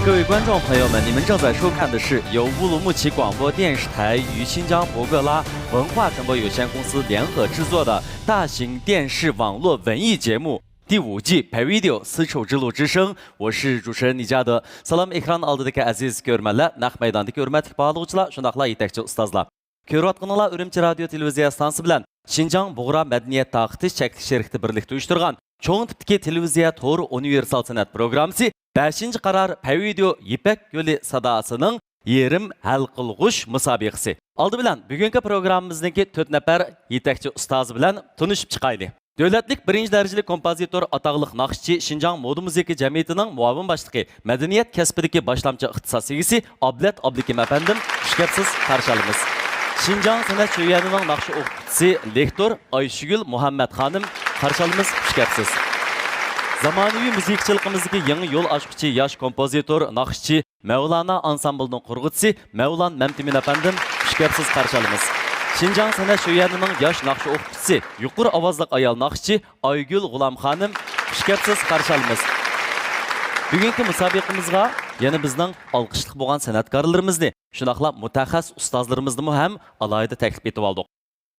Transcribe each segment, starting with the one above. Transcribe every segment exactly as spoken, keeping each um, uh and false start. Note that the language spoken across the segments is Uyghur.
各位观众朋友们，你们正在收看的是由乌鲁木齐广播电视台与新疆博格拉文化传播有限公司联合制作的大型电视网络文艺节目第五季《Pay Video丝绸之路之声》，我是主持人李嘉德。سالام ئېكران ئالدىدىكى ئەزىز كۆرۈرمەنلەر، نەق مەيداندىكى ھۆرمەتلىك باھالىغۇچىلار، شۇنداقلا يېتەكچى ئۇستازلار. كۆرۈۋاتقىنىڭلار ئۈرۈمچى رادىيو تېلېۋىزىيە ئىستانسىسى بىلەن شىنجاڭ بۇغرا مەدەنىيەت تارقىتىش چەكلىك شىركىتى بىرلىكتە ئۇيۇشتۇرغان چوڭ تىپتىكى تېلېۋىزىيە تورى ئۇنىۋېرسال سەنئەت پروگراممىسى بەشىنچى قارار پەيۋىدېئو يىپەك يولى ساداسىنىڭ يېرىم ھەل قىلغۇچ مۇسابىقىسى. ئالدى بىلەن بۈگۈنكى پروگراممىمىزنىڭكى تۆت نەپەر يېتەكچى ئۇستازى بىلەن تونۇشۇپ چىقايلى. دۆلەتلىك بىرىنچى دەرىجىلىك كومپوزىتور، ئاتاقلىق ناخشىچى، شىنجاڭ مودا مۇزىكا جەمئىيىتىنىڭ مۇئاۋىن باشلىقى، مەدەنىيەت كەسپىدىكى باشلامچى ئىختىساس ئىگىسى ئابلەت ئابلىكىم ئەپەندىم، خۇش كەپسىز، قارشى ئالىمىز. شىنجاڭ سەنئەت شۆيۈەنىنىڭ ناخشا ئوقۇتقۇچىسى، لېكتور ئايشىگۈل مۇھەممەت خانىم، قارشى ئالىمىز، خۇش كەپسىز. زامانىۋى مۇزىكىچىلىقىمىزدىكى يېڭى يول ئاچقۇچى ياش كومپوزىتور، ناخشىچى، مەۋلانا ئانسامبىلىنىڭ قۇرغۇچىسى مەۋلان مەمتىمىن ئەپەندىم، خۇش كەپسىز، قارشى ئالىمىز. شىنجاڭ سەنئەت شۆيۈەنىنىڭ ياش ناخشا ئوقۇتقۇچىسى، يۇقىرى ئاۋازلىق ئايال ناخشىچى ئايگۈل غۇلام خانىم، خۇش كەپسىز، قارشى ئالىمىز. بۈگۈنكى مۇسابىقىمىزغا يەنە بىزنىڭ ئالقىشلىق بولغان سەنئەتكارلىرىمىزنى، شۇنداقلا مۇتەخەسسىس ئۇستازلىرىمىزنىمۇ ھەم ئالاھىدە تەكلىپ ئېتىۋالدۇق.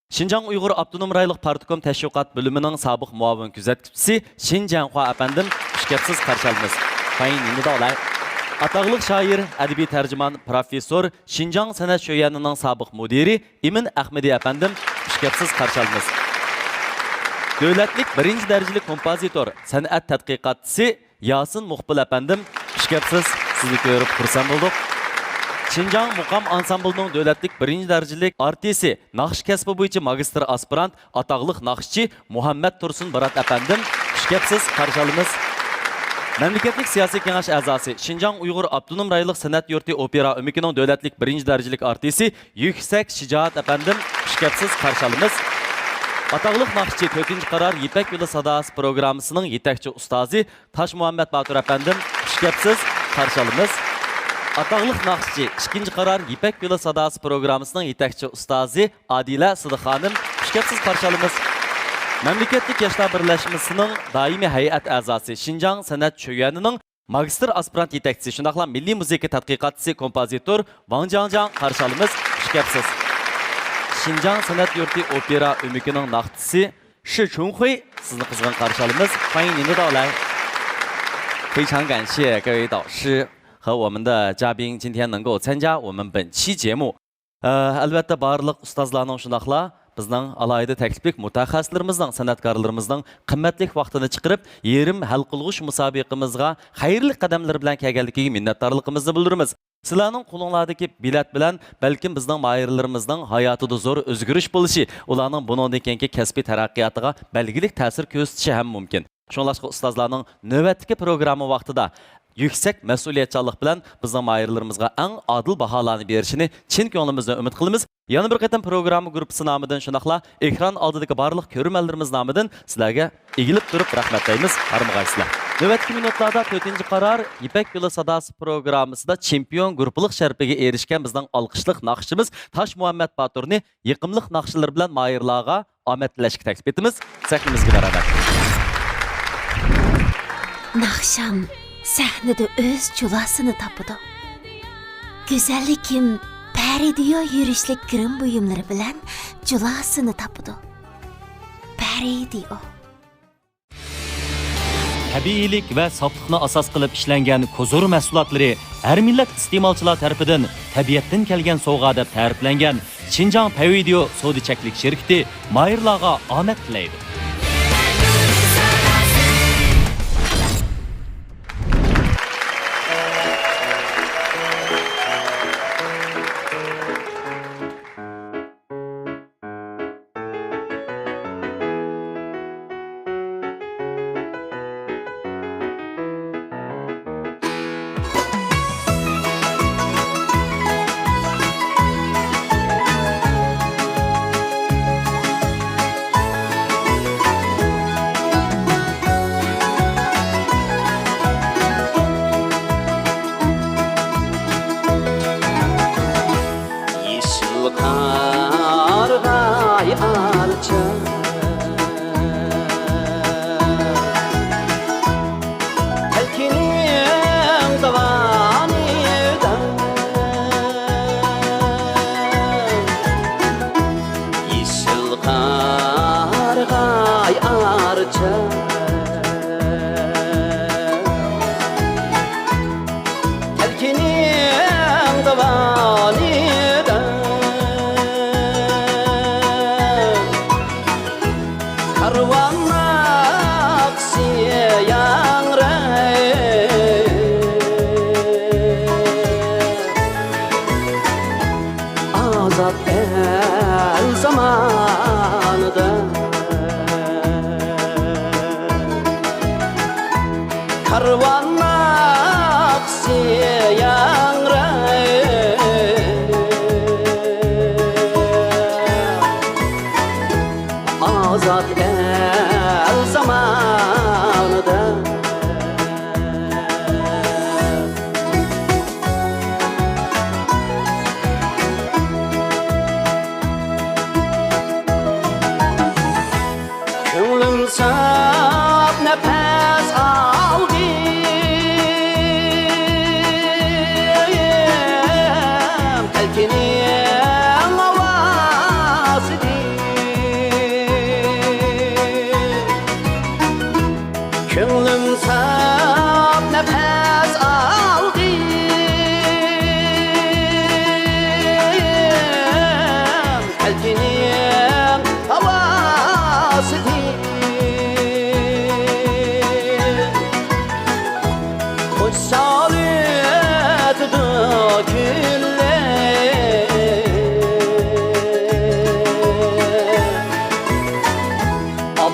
شىنجاڭ ئۇيغۇر ئاپتونوم رايونلۇق پارتكوم تەشۋىقات بۆلۈمىنىڭ سابىق مۇئاۋىن كۆزەتكۈچىسى شىن جيەنخۇا ئەپەندىم، خۇش كەپسىز، قارشى ئالىمىز. خۇەينىڭداۋلاي. ئاتاقلىق شائىر، ئەدەبىي تەرجىمان، پروفېسسور، شىنجاڭ سەنئەت شۆيۈەنىنىڭ سابىق مۇدىرى ئىمىن ئەخمىدى ئەپەندىم، خۇش كەپسىز، قارشى ئالىمىز. دۆلەتلىك بىرىنچى دەرىجىلىك كومپوزىتور، سەنئەت تەتقىقاتچىسى، ياسىن مۇقبىل ئەپەندىم، خۇش كەپسىز، سىزنى كۆرۈپ خۇرسەن بولدۇق. شىنجاڭ مۇقام ئانسامبىلىنىڭ دۆلەتلىك بىرىنچى دەرىجىلىك ئارتىسى، ناخشا كەسپى بويىچە ماگىستىر ئاسپىرانت، ئاتاقلىق ناخشىچى مۇھەممەت تۇرسۇن بارات ئەپەندىم، خۇش كەپسىز، قارشى ئالىمىز. مەملىكەتلىك سىياسىي كېڭەش ئەزاسى، شىنجاڭ ئۇيغۇر ئاپتونوم رايونلۇق سەنئەت يۇرتى ئوپېرا ئۆمىكىنىڭ دۆلەتلىك بىرىنچى دەرىجىلىك ئارتىسى يۈكسەك شىجائەت ئەپەندىم، خۇش كەپسىز، قارشى ئالىمىز. ئاتاقلىق ناخشىچى، تۆتىنچى قارار يىپەك يولى ساداسى پروگراممىسىنىڭ يېتەكچى ئۇستازى تاش مۇھەممەت باتۇر ئەپەندىم، خۇش كەپسىز، قارشى ئالىمىز. ئاتاقلىق ناخشىچى، ئىككىنچى قارار يىپەك يولى ساداسى پروگراممىسىنىڭ يېتەكچى ئۇستازى ئادىلە سىدىق خانىم، خۇش كەپسىز، قارشى ئالىمىز. مەملىكەتلىك ياشلار بىرلەشمىسىنىڭ دائىمىي ھەيئەت ئەزاسى، شىنجاڭ سەنئەت شۆيۈەنىنىڭ ماگىستىر ئاسپىرانت يېتەكچىسى، شۇنداقلا مىللىي مۇزىكا تەتقىقاتچىسى، كومپوزىتور ۋاڭ جاڭجاڭ، قارشى ئالىمىز، خۇش كەپسىز. شىنجاڭ سەنئەت يۇرتى ئوپېرا ئۆمىكىنىڭ ناخشىچىسى شى چۈنخۇي، سىزنى قىزغىن قارشى ئالىمىز. 欢迎您的到来。非常感谢各位导师和我们的嘉宾今天能够参加我们本期节目。 ئە، ئەلۋەتتە، بارلىق ئۇستازلارنىڭ، شۇنداقلا بىزنىڭ ئالاھىدە تەكلىپلىك مۇتەخەسسىسلىرىمىزنىڭ، سەنئەتكارلىرىمىزنىڭ قىممەتلىك ۋاقتىنى چىقىرىپ، يېرىم ھەل قىلغۇچ مۇسابىقىمىزغا خەيرلىك قەدەملىرى بىلەن كەلگەنلىكىگە مىننەتدارلىقىمىزنى بىلدۈرىمىز. سىلەرنىڭ قولۇڭلاردىكى بېلەت بىلەن بەلكىم بىزنىڭ ماھىرلىرىمىزنىڭ ھاياتىدا زور ئۆزگىرىش بولۇشى، ئۇلارنىڭ بۇنىڭدىن كېيىنكى كەسپىي تەرەققىياتىغا بەلگىلىك تەسىر كۆرسىتىشى ھەم مۇمكىن. شۇڭلاشقا ئۇستازلارنىڭ نۆۋەتتىكى پروگرامما ۋاقتىدا يۈكسەك مەسئۇلىيەتچانلىق بىلەن بىزنىڭ ماھىرلىرىمىزغا ئەڭ ئادىل باھالارنى بېرىشىنى چىن كۆڭلىمىزدىن ئۈمىد قىلىمىز. يەنە بىر قېتىم پروگرامما گۇرۇپپىسى نامىدىن، شۇنداقلا ئېكران ئالدىدىكى بارلىق كۆرۈرمەنلىرىمىز نامىدىن سىلەرگە ئېگىلىپ تۇرۇپ رەھمەتلەيمىز. ھارمىغايسىلەر. نۆۋەتتىكى مىنۇتلاردا تۆتىنچى قارار يىپەك يولى ساداسى پروگراممىسىدا چېمپىيون گۇرۇپپىلىق شەرىپىگە ئېرىشكەن بىزنىڭ ئالقىشلىق ناخشىچىمىز تاش مۇھەممەت باتۇرنى يېقىملىق ناخشىلىرى بىلەن ماھىرلارغا ئامەت تىلەشكە تەكلىپ ئېتىمىز. سەھنىمىزگە مەرھەمەت. ناخشام سەھنىدە ئۆز جۇلاسىنى تاپىدۇ. گۈزەللىكىم پەرىدىيو يۈرۈشلۈك گىرىم بۇيۇملىرى بىلەن جۇلاسىنى تاپىدۇ. پەرىدىيو. تەبىئىيلىك ۋە ساپلىقنى ئاساس قىلىپ ئىشلەنگەن كوزۇر مەھسۇلاتلىرى ھەر مىللەت ئىستېمالچىلار تەرىپىدىن تەبىئەتتىن كەلگەن سوۋغا دەپ تەرىپلەنگەن شىنجاڭ پەيۋىدېئو سودا چەكلىك شىركىتى ماھىرلارغا ئامەت تىلەيدۇ. كارۋان ناخشىسى ياڭراپ، ئازاد ئەل زامانىدا. كۆڭلۈم ساپ نەپەس ئالدىم، تەلكىنىڭ ئاۋازىدىن. كۆڭلۈم ساپ نەپەس ئالدىم، تەلكىنىڭ ھاۋاسىدىن. خۇشال ئۆتىدۇ كۈنلەر،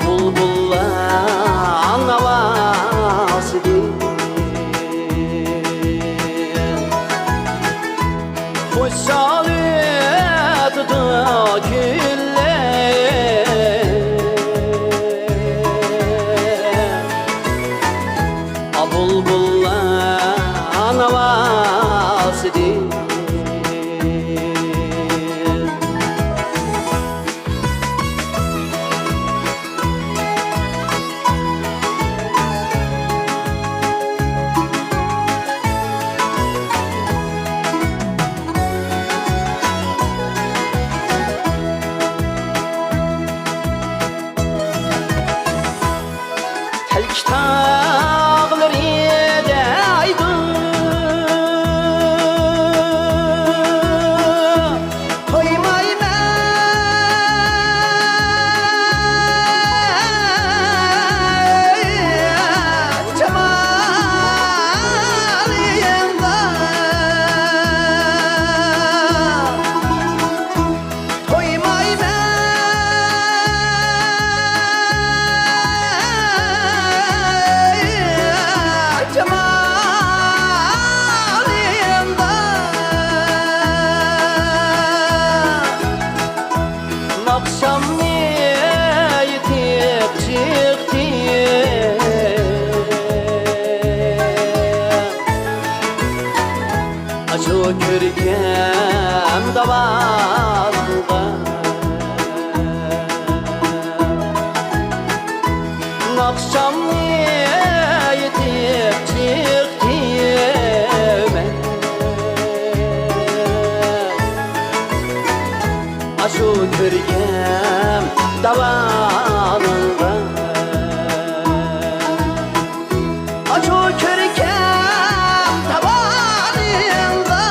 بۇلبۇللار ناۋاسىدىن. خۇشال ئۆتىدۇ كۈنلەر، بۇلبۇللار ناۋاسىدىن. تەلكە تاغلىرى دەيدۇ، تويمايمەن جامالىڭدا. تويمايمەن جامالىڭدا. ناخشامنى ئېيتىپ چىقتىم. ئاشۇ كۆركەم داۋانغا ناخشامنى ئېيتىپ چىقتىم. ئاشۇ كۆركەم داۋانىڭغا، ئاشۇ كۆركەم داۋانىڭغا.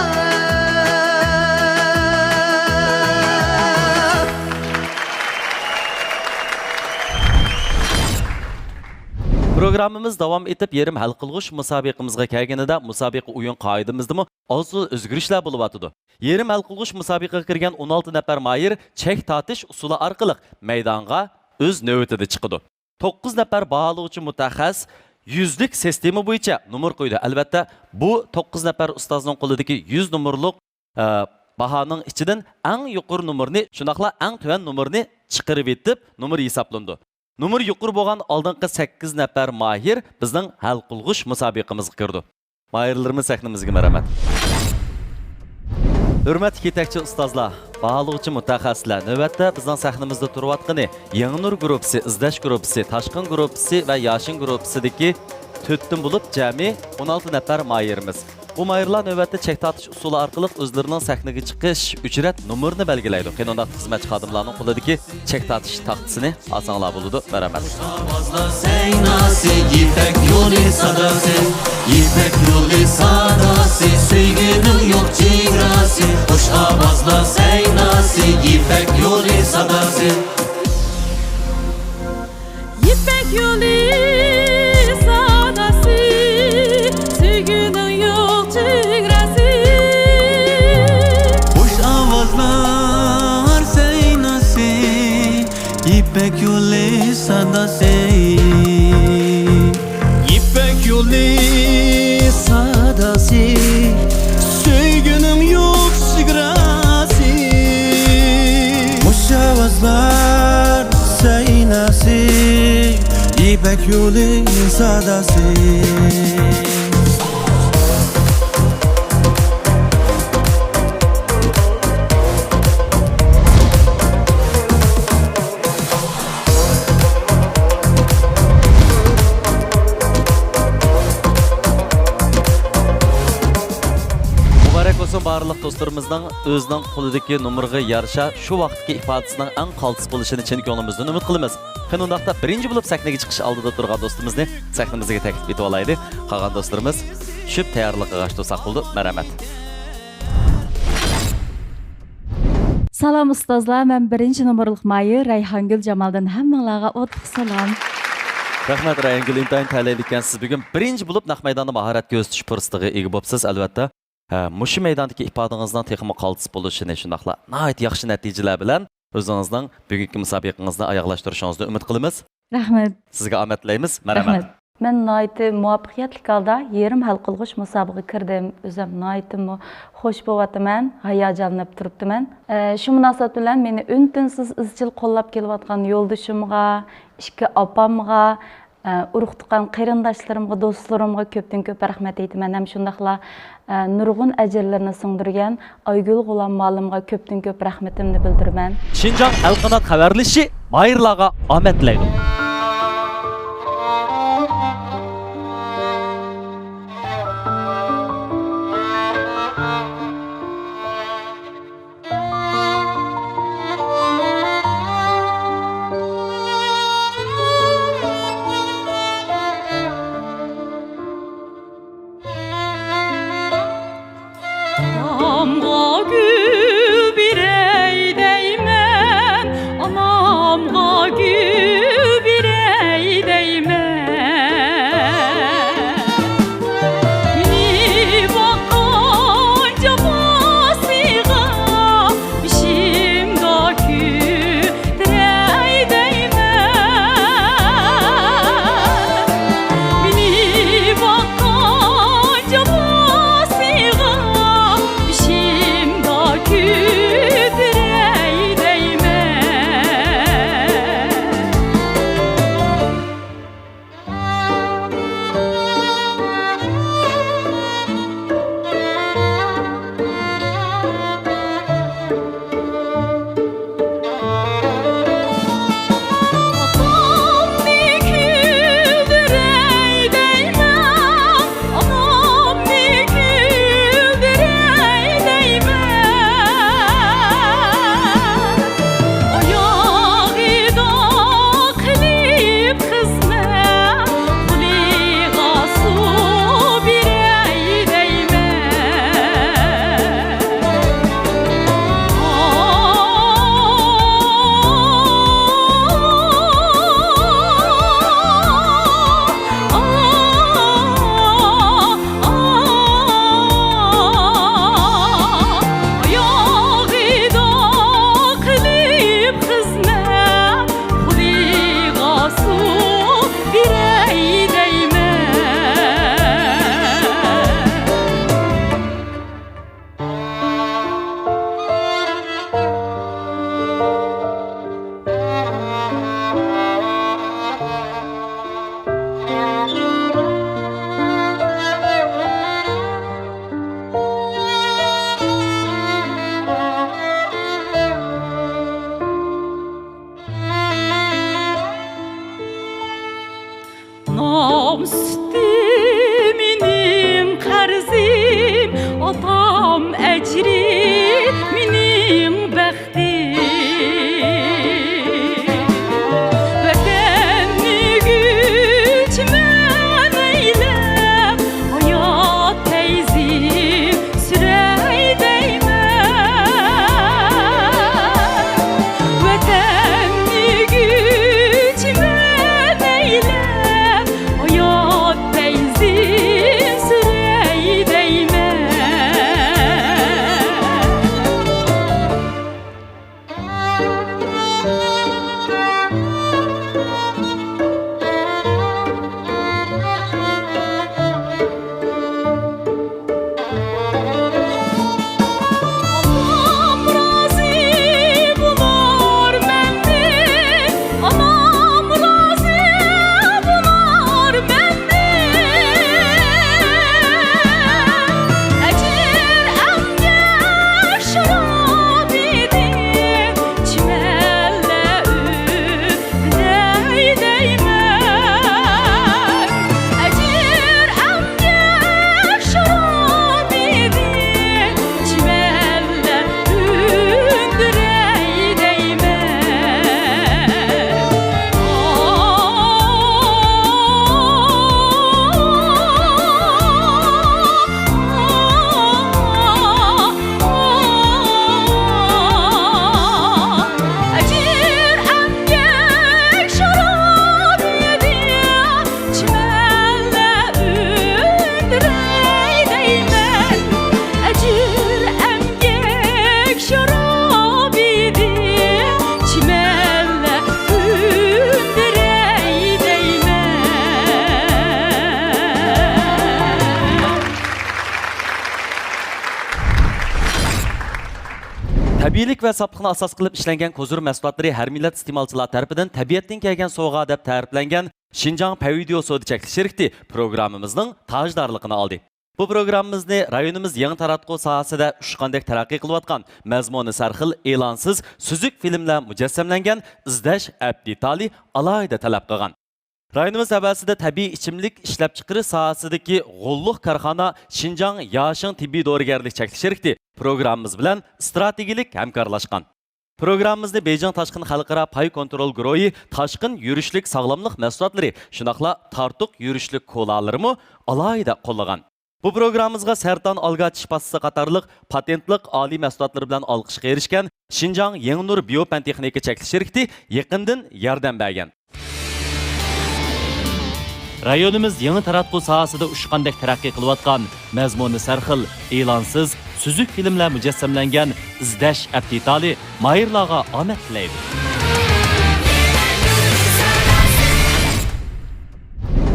پروگراممىمىز داۋام ئېتىپ، يېرىم ھەل قىلغۇچ مۇسابىقىمىزغا كەلگىنىدە، مۇسابىقە ئويۇن قائىدىمىزدىمۇ ئاز-تولا ئۆزگىرىشلەر بولۇۋاتىدۇ. يېرىم ھەل قىلغۇچ مۇسابىقىگە كىرگەن ئون ئالتە نەپەر ماھىر چەك تارتىش ئۇسۇلى ئارقىلىق مەيدانغا ئۆز نۆۋىتىدە چىقىدۇ. توققۇز نەپەر باھالىغۇچى مۇتەخەسسىس يۈزلۈك سىستېما بويىچە نومۇر قويىدۇ. ئەلۋەتتە، بۇ توققۇز نەپەر ئۇستازنىڭ قولىدىكى يۈز نومۇرلۇق، ئە، باھانىڭ ئىچىدىن ئەڭ يۇقىرى نومۇرنى، شۇنداقلا ئەڭ تۆۋەن نومۇرنى چىقىرىۋېتىپ، نومۇر ھېسابلىنىدۇ. نومۇر يۇقىرى بولغان ئالدىنقى سەككىز نەپەر ماھىر بىزنىڭ ھەل قىلغۇچ مۇسابىقىمىزغا كىرىدۇ. ماھىرلىرىمىز سەھنىمىزگە مەرھەمەت. ھۆرمەتلىك يېتەكچى ئۇستازلار، باھالىغۇچى مۇتەخەسسىسلەر، نۆۋەتتە بىزنىڭ سەھنىمىزدە تۇرۇۋاتقىنى يېڭىنۇر گۇرۇپپىسى، ئىزدەش گۇرۇپپىسى، تاشقىن گۇرۇپپىسى ۋە ياشىن گۇرۇپپىسىدىكى تۆتتىن بولۇپ جەمئىي ئون ئالتە نەپەر ماھىرىمىز. بۇ ماھىرلار نۆۋەتتە چەك تارتىش ئۇسۇلى ئارقىلىق ئۆزلىرىنىڭ سەھنىگە چىقىش ئۆچرەت نومۇرىنى بەلگىلەيدۇ. قېنى ئۇنداقتا خىزمەتچى خادىملارنىڭ قولىدىكى چەك تارتىش تاختىسىنى ئالساڭلار بولىدۇ. بەرەمەت. ئاۋازلار سەيناسى، يىپەك يولى ساداسى، يىپەك يولى ساداسى، سۆيگۈنىڭ يوق چېگراسى، خۇش ئاۋازلار سەيناسى، يىپەك يولى ساداسى. يىپەك يولى ساداسى، سۆيگۈنىڭ يوق چېگراسى. خۇش ئاۋازلار سەيناسى، يىپەك يولى ساداسى. يىپەك يولى يولى ساداسى. مۇبارەك بولسۇن بارلىق دوستلىرىمىزنىڭ ئۆزىنىڭ قولىدىكى نومۇرغا يارىشا شۇ ۋاقىتتىكى ئىپادىسىنىڭ ئەڭ قالتىس بولۇشىنى چىن كۆڭلىمىزدىن ئۈمىد قىلىمىز. قېنى ئۇنداقتا بىرىنچى بولۇپ سەھنىگە چىقىش ئالدىدا تۇرغان دوستىمىزنى سەھنىمىزگە تەكلىپ ئېتىۋالايلى. قالغان دوستلىرىمىز چۈشۈپ تەييارلىقىغا تۇرساق بولىدۇ. مەرھەمەت. سالام ئۇستازلار، مەن بىرىنچى نومۇرلۇق ماھىر رەيھانگۈل جامالدىن ھەممىڭلارغا ئوتلۇق سالام. رەھمەت رەيھانگۈل، ئىنتايىن تەلەيلىككەنسىز. بۈگۈن بىرىنچى بولۇپ نەق مەيداندا ماھارەت كۆرسىتىش پۇرسىتىگە ئىگە بوپسىز، ئەلۋەتتە. ھە، مۇشۇ مەيداندىكى ئىپادىڭىزنىڭ تېخىمۇ قالتىس بولۇشىنى، شۇنداقلا ناھايىتى ياخشى نەتىجىلەر بىلەن ئۆزىڭىزنىڭ بۈگۈنكى مۇسابىقىڭىزنى ئاياغلاشتۇرۇشىڭىزنى ئۈمىد قىلىمىز. رەھمەت. سىزگە ئامەت تىلەيمىز. مەرھەمەت. رەھمەت. مەن ناھايىتى مۇۋەپپەقىيەتلىك ھالدا يېرىم ھەل قىلغۇچ مۇسابىقىگە كىردىم. ئۆزۈم ناھايىتىمۇ خوش بولۇۋاتىمەن، ھاياجانلىنىپ تۇرۇپتىمەن. ئە، شۇ مۇناسىۋەت بىلەن مېنى ئۈن-تىنسىز ئىزچىل قوللاپ كېلىۋاتقان يولدىشىمغا، ئىككى ئاپامغا، ئە، ئۇرۇق-تۇغقان قېرىنداشلىرىمغا، دوستلىرىمغا كۆپتىن كۆپ رەھمەت ئېيتىمەن. ھەم شۇنداقلا، ئە، نۇرغۇن ئەجىرلىرىنى سىڭدۈرگەن ئايگۈل غۇلام مۇئەللىمغا كۆپتىن كۆپ رەھمىتىمنى بىلدۈرىمەن. شىنجاڭ ئەلقانات خەۋەرلىشى ماھىرلارغا ئامەت تىلەيدۇ. ئانامغا گۈل بېرەي دەيمەن، ئانامغا گۈل بېرەي دەيمەن. مېنى باققان جاپاسىغا بېشىمدا كۆتۈرەي دەيمەن. مېنى باققان جاپاسىغا بېشىمدا كۆتۈرەي دەيمەن. ئاتامنى كۈلدۈرەي دەيمەن، ئانامنى كۈلدۈرەي دەيمەن. ئاياغىدا قىلىپ خىزمەت، قولىغا سۇ بېرەي دەيمەن. ئاياغىدا قىلىپ خىزمەت، قولىغا سۇ بېرەي دەيمەن. ئانام سۈتى مېنىڭ قەرزىم، ئاتام ئەجرى مېنىڭ بەختىم. ۋەتەننى گۈلچىمەن ئەيلەپ، ھايات پەيزىم سۈرەي دەيمەن. ۋەتەننى گۈلچىمەن ئەيلەپ، ھايات پەيزىم سۈرەي دەيمەن. ئىگىلىك ۋە ساپلىقنى ئاساس قىلىپ ئىشلەنگەن كوزۇر مەھسۇلاتلىرى ھەر مىللەت ئىستېمالچىلار تەرىپىدىن تەبىئەتتىن كەلگەن سوۋغا دەپ تەرىپلەنگەن شىنجاڭ پەيۋىديو سودا چەكلىك شىركىتى پروگراممىمىزنىڭ تاجدارلىقىنى ئالدى. بۇ پروگراممىمىزنى رايونىمىز يېڭى تاراتقۇ ساھەسىدە ئۇچقاندەك تەرەققىي قىلىۋاتقان، مەزمۇنى سەرخىل، ئېلانسىز، سۈزۈك فىلىملەر مۇجەسسەملەنگەن ئىزدەش ئەپ دېتالى ئالاھىدە تەلەپ قىلغان. رايونىمىز ھەۋەسىدە تەبىئىي ئىچىملىك ئىشلەپچىقىرىش ساھەسىدىكى غوللۇق كارخانا شىنجاڭ ياشىڭ تېببىي دورىگەرلىك چەكلىك شىركىتى پروگراممىمىز بىلەن ئىستراتېگىيىلىك ھەمكارلاشقان. پروگراممىمىزنى بېيجىڭ تاشقىن خەلقئارا پاي كونترول گۇرۇھى تاشقىن يۈرۈشلۈك ساغلاملىق مەھسۇلاتلىرى، شۇنداقلا تارتۇق يۈرۈشلۈك كولالىرىمۇ ئالاھىدە قوللىغان. بۇ پروگراممىمىزغا سەرطان ئالگا چىش پاستىسى قاتارلىق پاتېنتلىق ئالىي مەھسۇلاتلىرى بىلەن ئالقىشقا ئېرىشكەن شىنجاڭ يېڭىنۇر بىيو پەن تېخنىكا چەكلىك شىركىتى يېقىندىن ياردەم بەرگەن. رايونىمىز يېڭى تاراتقۇ ساھەسىدە ئۇچقاندەك تەرەققىي قىلىۋاتقان، مەزمۇنى سەرخىل، ئېلانسىز، سۈزۈك فىلىملەر مۇجەسسەملەنگەن ئىزدەش ئەپ دېتالى ماھىرلارغا ئامەت تىلەيدۇ.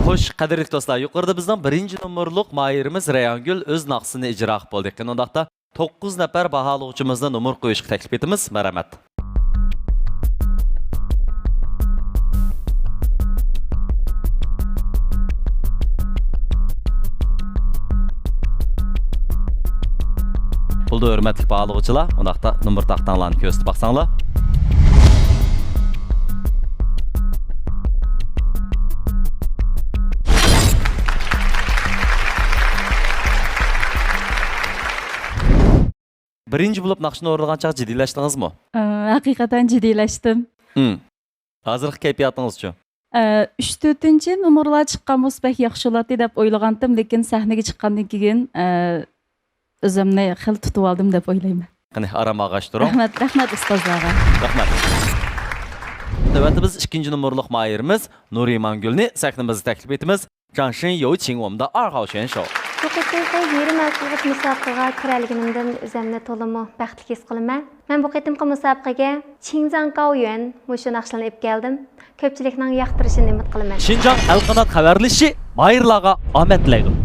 خوش، قەدىرلىك دوستلار، يۇقىرىدا بىزنىڭ بىرىنچى نومۇرلۇق ماھىرىمىز رەيھانگۈل ئۆز ناخشىسىنى ئىجرا قىلىپ بولدى. قېنى ئۇنداقتا، توققۇز نەپەر باھالىغۇچىمىزنى نومۇر قويۇشقا تەكلىپ ئېتىمىز. مەرھەمەت. بولدى، ھۆرمەتلىك باھالىغۇچىلار، ئۇنداقتا نومۇر تاختاڭلارنى كۆرسىتىپ باقساڭلار. بىرىنچى بولۇپ ناخشىنى ئورۇنلىغان چاغ جىددىيلەشتىڭىزمۇ؟ ئى، ھەقىقەتەن جىددىيلەشتىم. ھىم. ھازىرقى كەيپىياتىڭىزچۇ؟ ئى، ئۈچ، تۆتىنچى نومۇرلار چىققان بولسا بەك ياخشى بولاتتى دەپ ئويلىغانتىم، لېكىن سەھنىگە چىققاندىن كېيىن، ئى، ئۆزۈمنى خېلى تۇتۇۋالدىم دەپ ئويلايمەن. قېنى، ئارام ئالغاچ تۇرۇڭ. رەھمەت، رەھمەت ئۇستازلارغا. رەھمەت. نۆۋەتتە بىز ئىككىنچى نومۇرلۇق ماھىرىمىز نۇرىمانگۈلنى سەھنىمىزگە تەكلىپ ئېتىمىز. 掌声有请我们的二号选手。 بۇ قېتىمقى يېرىم ھەل قىلغۇچ مۇسابىقىگە كىرەلىگىنىمدىن ئۆزۈمنى تولىمۇ بەختلىك ھېس قىلىمەن. مەن بۇ قېتىمقى مۇسابىقىگە چىڭزاڭ گاۋيۈەن مۇشۇ ناخشىلارنى ئېلىپ كەلدىم. كۆپچىلىكنىڭ ياقتۇرۇشىنى ئۈمىد قىلىمەن. شىنجاڭ ئەلقانات خەۋەرلىشىشى ماھىرلارغا ئامەت تىلەيدۇ.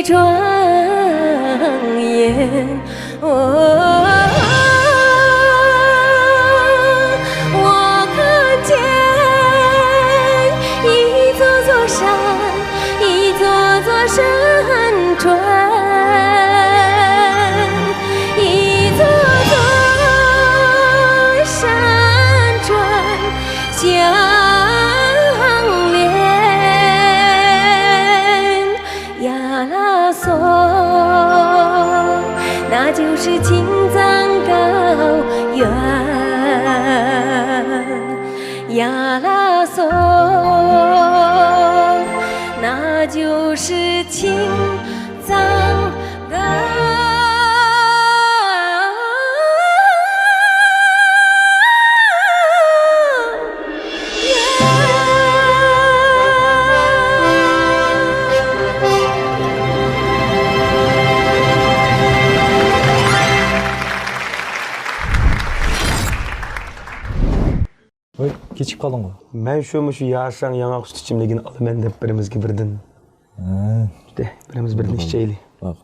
庄严。哦，我看见一座座山，一座座山川，一座座山川相连。 呀啦嗦，那就是青藏高原。呀啦嗦，那就是青藏高原。 ۋاي، كېچىكىپ قالدىڭغۇ؟ مەن شۇ، مۇشۇ ياشاڭ ياڭاق سۈت ئىچىملىكىنى ئالىمەن دەپ بىرىمىزگە بىردىن. ھە. ئىشتە، بىرىمىز بىردىن ئىچەيلى. باق.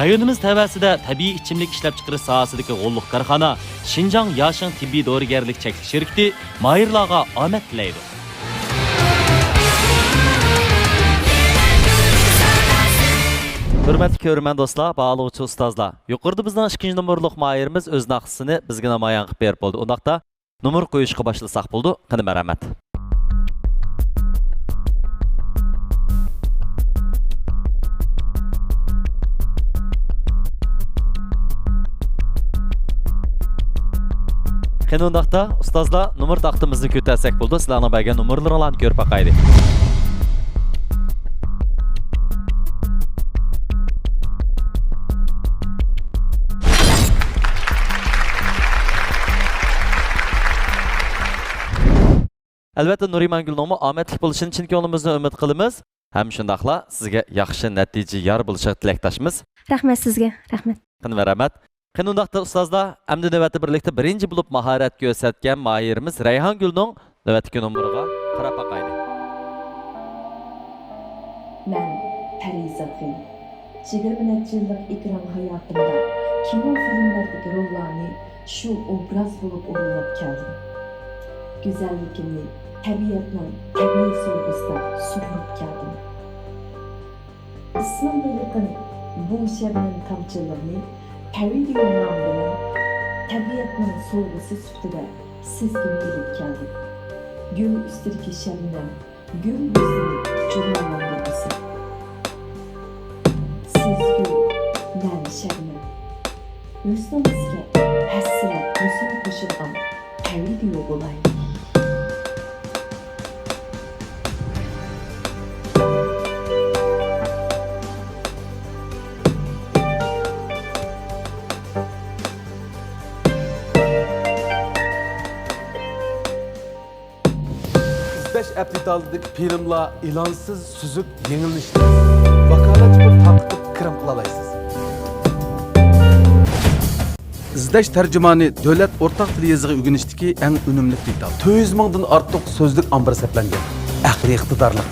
رايونىمىز تەۋەسىدە تەبىئىي ئىچىملىك ئىشلەپچىقىرىش ساھەسىدىكى غوللۇق كارخانا شىنجاڭ ياشىڭ تېببىي دورىگەرلىك چەكلىك شىركىتى ماھىرلارغا ئامەت تىلەيدۇ. ھۆرمەتلىك كۆرۈرمەن دوستلار، باھالىغۇچى ئۇستازلار، يۇقىرىدا بىزنىڭ ئىككىنچى نومۇرلۇق ماھىرىمىز ئۆز ناخشىسىنى بىزگە نامايان قىلىپ بېرىپ بولدى. ئۇنداقتا، نومۇر قويۇشقا باشلىساق بولىدۇ. قېنى، مەرھەمەت. قېنى، ئۇنداقتا، ئۇستازلار، نومۇر تاختىمىزنى كۆتەرسەك بولىدۇ. سىلەرنىڭ بەرگەن نومۇرلىرىڭلارنى كۆرۈپ باقايلى. ئەلۋەتتە، نۇرىمانگۈلنىڭمۇ ئامەتلىك بولۇشىنى چىن كۆڭلىمىزدىن ئۈمىد قىلىمىز. ھەم شۇنداقلا سىزگە ياخشى نەتىجە يار بولۇشىغا تىلەكداشمىز. رەھمەت سىزگە، رەھمەت. قېنى، مەرھەمەت. قېنى، ئۇنداقتا ئۇستازلار، ئەمدى نۆۋەتتە بىرلىكتە بىرىنچى بولۇپ ماھارەت كۆرسەتكەن ماھىرىمىز رەيھانگۈلنىڭ نۆۋەتتىكى نومۇرىغا قاراپ باقايلى. مەن پەرىزات فىن. يىگىرمە نەچچە يىللىق ئېكران ھاياتىمدا كىنو، فىلىملەردىكى روللارنى شۇ ئوبراز بولۇپ ئورۇنلاپ كەلدىم. گۈزەللىكىمنى تەبىئەتنىڭ تەبىئىي سوۋغىسىدا سۇغۇرۇپ كەلدىم. ئىسمىمغا يېقىن بۇ شەبنەم تامچىلىرىنى تەۋىدىيو نامى بىلەن تەبىئەتنىڭ سوۋغىسى سۈپىتىدە سىزگىمۇ ئېلىپ كەلدىم. گۈل ئۈستىدىكى شەبنەم، گۈل يۈزىنى جۇغلاندۇرغۇسى. سىز گۈل، مەن شەبنەم. ھۆسنىڭىزگە ھەسسىلەپ ھۆسن قوشىدىغان تەۋىدىيو بولايلى. ئىزدەش ئەپ دېتالىدىكى فىلىملار ئېلانسىز سۈزۈك يېڭىلىنىشلىق. ۋاكالەتچى پۇل تارقىتىپ كىرىم قىلالايسىز. ئىزدەش تەرجىمانى دۆلەت ئورتاق تىل يېزىقى ئۆگىنىشتىكى ئەڭ ئۈنۈملۈك دېتال. تۆت يۈز مىڭدىن ئارتۇق سۆزلۈك ئامبىرى سەپلەنگەن. ئەقلىي ئىقتىدارلىق.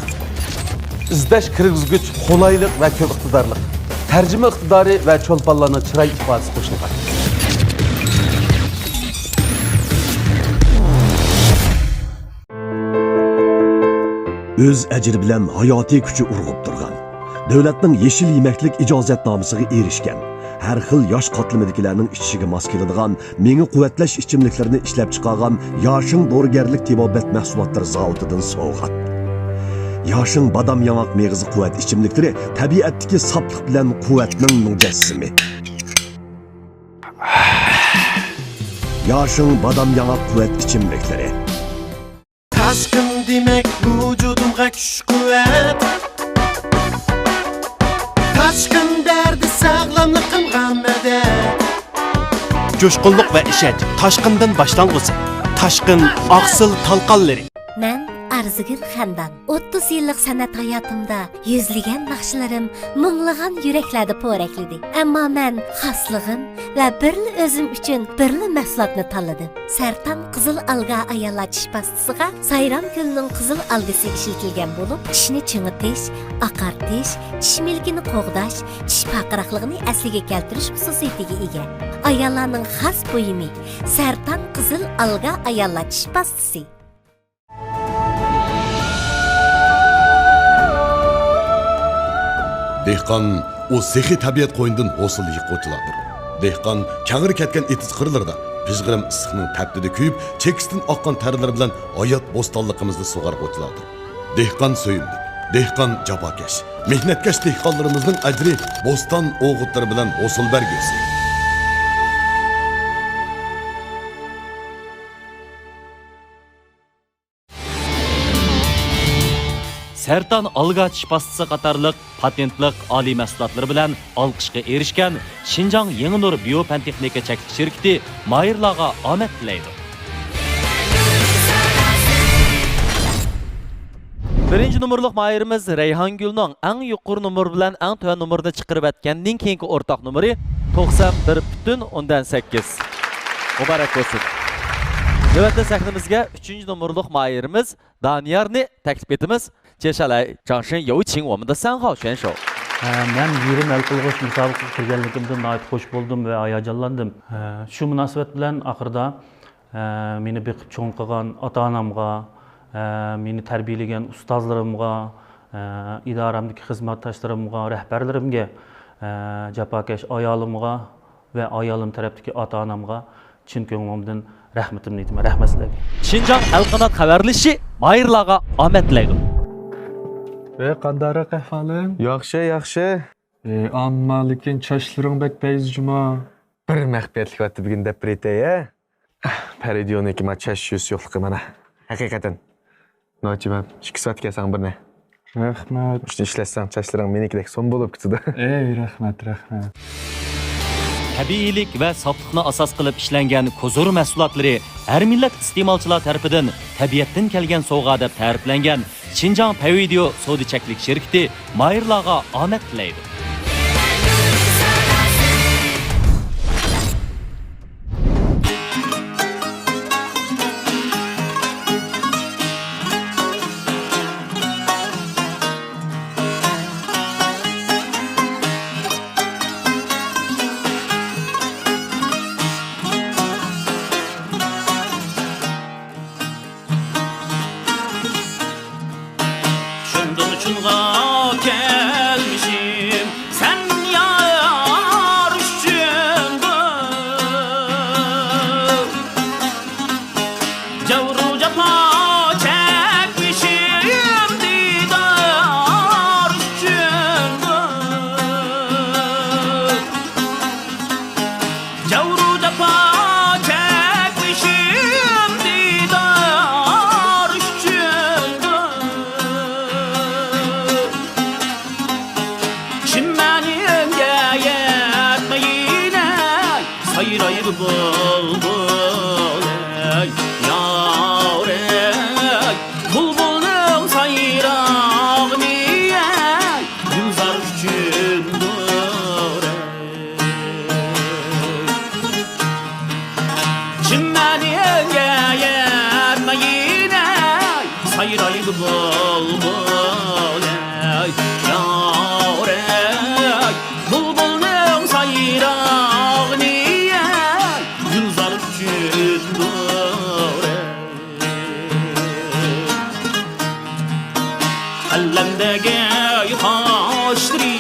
ئىزدەش كىرگۈزگۈچ قولايلىق ۋە كۆپ ئىقتىدارلىق. تەرجىمە ئىقتىدارى ۋە چولپانلارنىڭ چىراي ئىپادىسى قوشۇلغان. ئۆز ئەجرى بىلەن ھاياتىي كۈچى ئۇرغۇپ تۇرغان، دۆلەتنىڭ يېشىل يېمەكلىك ئىجازەتنامىسىگە ئېرىشكەن، ھەر خىل ياش قاتلىمىدىكىلەرنىڭ ئىچىشىگە ماس كېلىدىغان مېڭە قۇۋۋەتلەش ئىچىملىكلىرىنى ئىشلەپچىقارغان ياشىڭ دورىگەرلىك تېبابەت مەھسۇلاتلىرى زاۋۇتىدىن سوۋغات. ياشىڭ بادام ياڭاق مېغىزى قۇۋۋەت ئىچىملىكلىرى تەبىئەتتىكى ساپلىق بىلەن قۇۋۋەتنىڭ مۇجەسسىمى. ياشىڭ بادام ياڭاق قۇۋۋەت ئىچىملىكلىرى. تاشقىن دېمەك ۋۇجۇدۇمغا كۈچ-قۇۋۋەت. تاشقىن بەردى ساغلاملىقىمغا مەدەت. جۇشقۇنلۇق ۋە ئىشەنچ تاشقىندىن باشلانغۇسى. تاشقىن ئاقسىل تالقانلىرى. مەن ئارزۇگۈل خەندان. ئوتتۇز يىللىق سەنئەت ھاياتىمدا يۈزلىگەن ناخشىلىرىم مىڭلىغان يۈرەكلەردە پورەكلىدى. ئەمما مەن خاسلىقىم ۋە بىرلا ئۆزۈم ئۈچۈن بىرلا مەھسۇلاتنى تاللىدىم. سەرتان قىزىل ئالگا ئاياللار چىش پاستىسىغا سايرام گۈلىنىڭ قىزىل ئالگىسى ئىشلىتىلگەن بولۇپ، چىشنى چىڭىتىش، ئاقارتىش، چىش مىلىكىنى قوغداش، چىش پارقىراقلىقىنى ئەسلىگە كەلتۈرۈش خۇسۇسىيىتىگە ئىگە. ئاياللارنىڭ خاس بۇيۇمى، سەرتان قىزىل ئالگا ئاياللار چىش پاستىسى. دېھقان، ئۇ سېخىي تەبىئەت قوينىدىن ھوسۇل يىغقۇچىلاردۇر. دېھقان كەڭرى كەتكەن ئېتىز قىرلىرىدا پىژغىرىم ئىسسىقنىڭ تەپتىدە كۆيۈپ، چېكىستىن ئاققان تەرلىرى بىلەن ھايات بوستانلىقىمىزنى سۇغارغۇچىلاردۇر. دېھقان سۆيۈملۈك، دېھقان جاپاكەش، مېھنەتكەش دېھقانلىرىمىزنىڭ ئەجرى بوستان ئوغۇتلىرى بىلەن ھوسۇل بەرگۈسى. سەرتان ئالگا چىش پاستىسى قاتارلىق پاتېنتلىق ئالىي مەھسۇلاتلىرى بىلەن ئالقىشقا ئېرىشكەن شىنجاڭ يېڭى نۇر بىيو پەن تېخنىكا چەكلىك شىركىتى ماھىرلارغا ئامەت تىلەيدۇ. بىرىنچى نومۇرلۇق ماھىرىمىز رەيھانگۈلنىڭ ئەڭ يۇقىرى نومۇر بىلەن ئەڭ تۆۋەن نومۇرنى چىقىرىۋەتكەندىن كېيىنكى ئورتاق نومۇرى توقسان بىر پۈتۈن ئوندىن سەككىز. مۇبارەك بولسۇن. نۆۋەتتە سەھنىمىزگە ئۈچىنچى نومۇرلۇق ماھىرىمىز دانىيارنى تەكلىپ ئېتىمىز. 接下来，掌声有请我们的三号选手。 ھە، مەن يېرىم ھەل قىلغۇچ مۇسابىقىگە كىرگەنلىكىمدىن ناھايىتى خۇش بولدۇم ۋە ھاياجانلاندىم. ھە، شۇ مۇناسىۋەت بىلەن ئاخىرىدا، ھە، مېنى بېقىپ چوڭ قىلغان ئاتا-ئانامغا، ھە، مېنى تەربىيەلىگەن ئۇستازلىرىمغا، ھە، ئىدارەمدىكى خىزمەتداشلىرىمغا، رەھبەرلىرىمگە، ھە، جاپاكەش ئايالىمغا، ۋە ئايالىم تەرەپتىكى ئاتا-ئانامغا چىن كۆڭلۈمدىن رەھمىتىمنى ئېيتىمەن. رەھمەت سىلەرگە. شىنجاڭ ئەلقانات خەۋەرلىشى ماھىرلارغا ئامەت تىلەيدۇ. ئەي، قانداقراق ئەھۋالىڭ؟ ياخشى، ياخشى. ئەي، ئەمما لېكىن چاچلىرىڭ بەك پەيزى جۇما. بىر مەخپىيەتلىك ۋەتتە بۈگۈن دەپ بېرىتەي، ھە؟ پەرىدىيونىڭكى ما چاچ يۈز يوقلۇقى مانا. ھەقىقەتەن. ناچىمەن، ئىككى سائەت كەلسەڭ بىرنى. رەھمەت. شۇنى ئىشلەتسەڭ، چاچلىرىڭ مېنىڭكىدەك سوم بولۇپ كېتىدۇ. ئەي، رەھمەت، رەھمەت. تەبىئىيلىك ۋە ساپلىقنى ئاساس قىلىپ ئىشلەنگەن كوزۇر مەھسۇلاتلىرى ھەر مىللەت ئىستېمالچىلار تەرىپىدىن تەبىئەتتىن كەلگەن سوۋغا دەپ تەرىپلەنگەن شىنجاڭ پەيۋىدىيو سودا چەكلىك شىركىتى ماھىرلارغا ئامەت تىلەيدۇ. شۇندىن چۇنغا كەلمىشىم سەن يار ئۈچۈندۇر. جەۋرۇ جاپا چەكمىشىم دىدار ئۈچۈندۇر. جەۋرۇ جاپا چەكمىشىم دىدار ئۈچۈندۇر. چىمەنگە يەتمەيلى سايرايدۇ بۇلبۇل، ئەي يار، ئەي. بۇلبۇلنىڭ سايرىغىنى، ئەي، گۈلزار ئۈچۈندۇر، ئەي. چىمەنگە يەتمەيلى سايرايدۇ بۇلبۇل، ئەي يار، ئەي. بۇلبۇلنىڭ سايرىغىنى، ئەي، گۈلزار ئۈچۈندۇر، ئەي. ئەلەمدەگەي قاشلىرى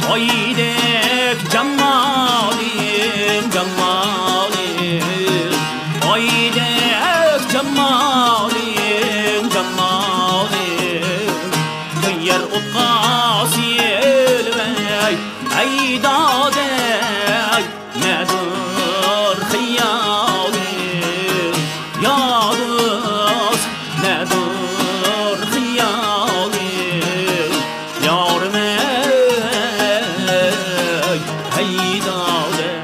ئايدەك جامالىم، جامالىم، ئايدەك جامالىم، جامالىم. بۇ يەر ئوتقا سېلىۋەي، ئەي دادەي. نەدۇر خىيالىم، يا دوست، نەدۇر خىيالىم، يارىم ئەي، ھەي دادەي.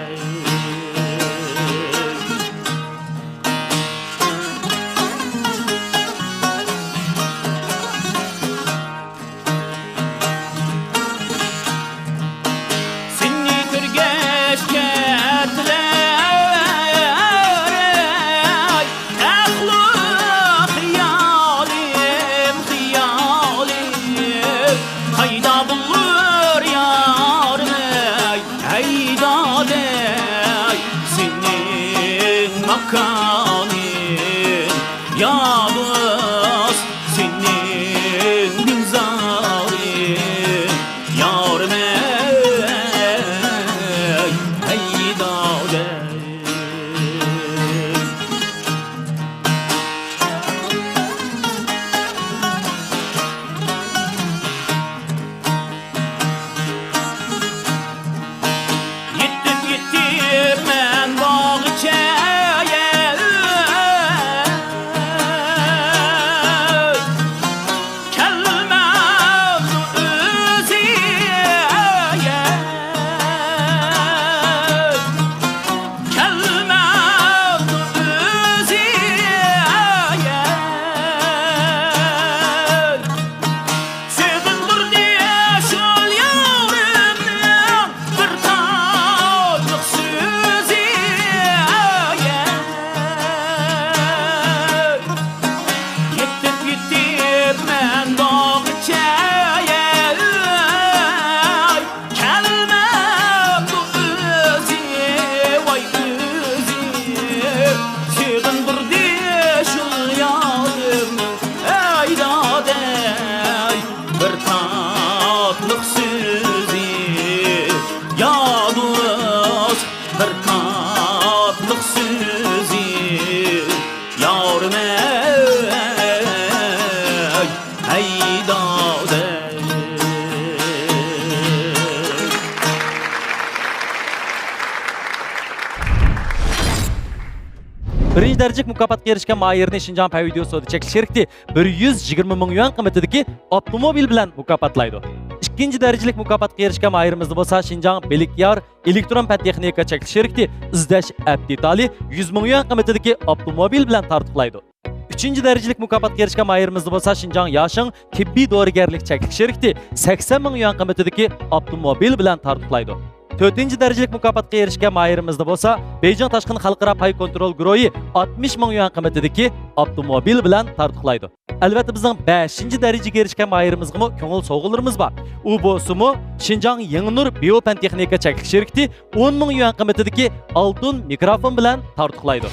بىرىنچى دەرىجىلىك مۇكاپاتقا ئېرىشكەن ماھىرنى شىنجاڭ پەن ۋىدېئو سودا چەكلىك شىركىتى بىر يۈز يىگىرمە مىڭ يۈەن قىممىتىدىكى ئاپتوموبىل بىلەن مۇكاپاتلايدۇ. ئىككىنچى دەرىجىلىك مۇكاپاتقا ئېرىشكەن ماھىرىمىزنى بولسا شىنجاڭ بىلىكيار ئېلېكترون پەن تېخنىكا چەكلىك شىركىتى ئىزدەش ئەپ دېتالى يۈز مىڭ يۈەن قىممىتىدىكى ئاپتوموبىل بىلەن تارتۇقلايدۇ. ئۈچىنچى دەرىجىلىك مۇكاپاتقا ئېرىشكەن ماھىرىمىزنى بولسا شىنجاڭ ياشىڭ تېببىي دورىگەرلىك چەكلىك شىركىتى سەكسەن مىڭ يۈەن قىممىتىدىكى ئاپتوموبىل بىلەن تارتۇقلايدۇ. تۆتىنچى دەرىجىلىك مۇكاپاتقا ئېرىشكەن ماھىرىمىزنى بولسا بېيجىڭ تاشقىن خەلقئارا پاي كونترول گۇرۇھى ئاتمىش مىڭ يۈەن قىممىتىدىكى ئاپتوموبىل بىلەن تارتۇقلايدۇ. ئەلۋەتتە، بىزنىڭ بەشىنچى دەرىجىگە ئېرىشكەن ماھىرىمىزغىمۇ كۆڭۈل سوۋغىلىرىمىز بار. ئۇ بولسىمۇ شىنجاڭ يېڭىنۇر بىيو پەن تېخنىكا چەكلىك شىركىتى ئون مىڭ يۈەن قىممىتىدىكى ئالتۇن مىكروفون بىلەن تارتۇقلايدۇ.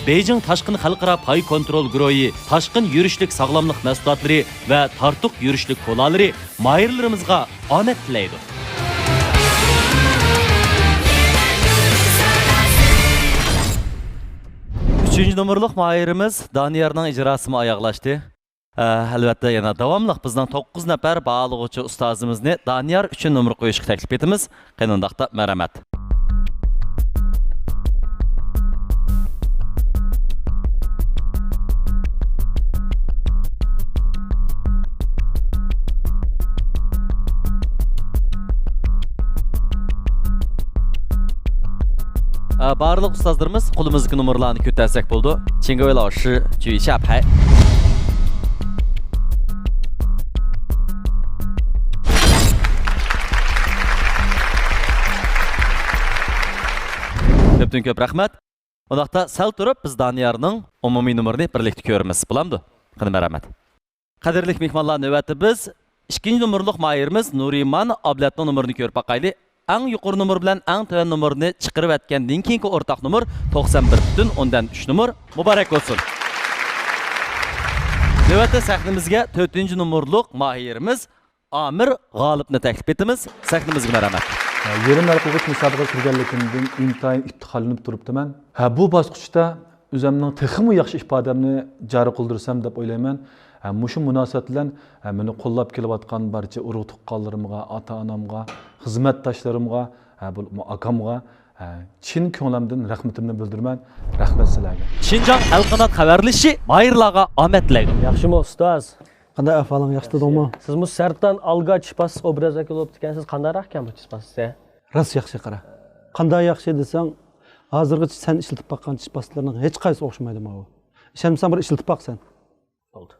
بېيجىڭ تاشقىن خەلقئارا پاي كونترول گۇرۇھى تاشقىن يۈرۈشلۈك ساغلاملىق مەھسۇلاتلىرى ۋە تارتۇق يۈرۈشلۈك كولالىرى ماھىرلىرىمىزغا ئامەت تىلەيدۇ. ئۈچىنچى نومۇرلۇق ماھىرىمىز دانىيارنىڭ ئىجراسىمۇ ئاياغلاشتى. ئە، ئەلۋەتتە، يەنە داۋاملىق بىزنىڭ توققۇز نەپەر باھالىغۇچى ئۇستازىمىزنى دانىيار ئۈچۈن نومۇر قويۇشقا تەكلىپ ئېتىمىز. قېنى ئۇنداقتا، مەرھەمەت. ئە، بارلىق ئۇستازلىرىمىز قولىمىزدىكى نومۇرلارنى كۆتەرسەك بولىدۇ. 请各位老师举一下牌. كۆپتىن كۆپ رەھمەت. ئۇنداقتا سەل تۇرۇپ بىز دانىيارنىڭ ئومۇمىي نومۇرىنى بىرلىكتە كۆرىمىز. بولامدۇ؟ قېنى، مەرھەمەت. قەدىرلىك مېھمانلار، نۆۋەتتە بىز ئىككىنچى نومۇرلۇق ماھىرىمىز نۇرىمان ئابلەتنىڭ نومۇرىنى كۆرۈپ باقايلى. ئەڭ يۇقىرى نومۇر بىلەن ئەڭ تۆۋەن نومۇرنى چىقىرىۋەتكەندىن كېيىنكى ئورتاق نومۇر توقسان بىر پۈتۈن ئوندىن ئۈچ نومۇر. مۇبارەك بولسۇن! نۆۋەتتە سەھنىمىزگە تۆتىنچى نومۇرلۇق ماھىرىمىز ئامىر غالىپنى تەكلىپ ئېتىمىز. سەھنىمىزگە مەرھەمەت. يېرىم ھەل قىلغۇچ مۇسابىقىگە كىرگەنلىكىمدىن ئىنتايىن ئىپتىخارلىنىپ تۇرۇپتىمەن. ھە، بۇ باسقۇچتا ئۆزۈمنىڭ تېخىمۇ ياخشى ئىپادەمنى جارى قىلدۇرسام دەپ ئويلايمەن. ھە، مۇشۇ مۇناسىۋەت بىلەن، ھە، مېنى قوللاپ كېلىۋاتقان بارچە ئۇرۇق-تۇغقانلىرىمغا، ئاتا-ئانامغا، خىزمەتداشلىرىمغا، ھە، بولۇپمۇ ئاكامغا، ھە، چىن كۆڭلۈمدىن رەھمىتىمنى بىلدۈرىمەن. رەھمەت سىلەرگە. شىنجاڭ ئەلقانات خەۋەرلىشى ماھىرلارغا ئامەت تىلەيدۇ. ياخشىمۇ ئۇستاز؟ قانداق ئەھۋالىڭ، ياخشى تۇردۇڭمۇ؟ سىزمۇ سەرتان ئالگاچ پاستىسى ئوبراز ۋەكىلى بولۇپتىكەنسىز، قانداقراق ئىكەن بۇ چىش پاستىسى؟ راست ياخشى، قارا. قانداق ياخشى دېسەڭ، ھازىرغىچە سەن ئىشلىتىپ باققان چىش پاستىلىرىنىڭ ھېچقايسىسى ئوخشىمايدۇ ماۋۇ. ئىشەنمىسەڭ بىر ئىشلىتىپ باق سەن. بولدى.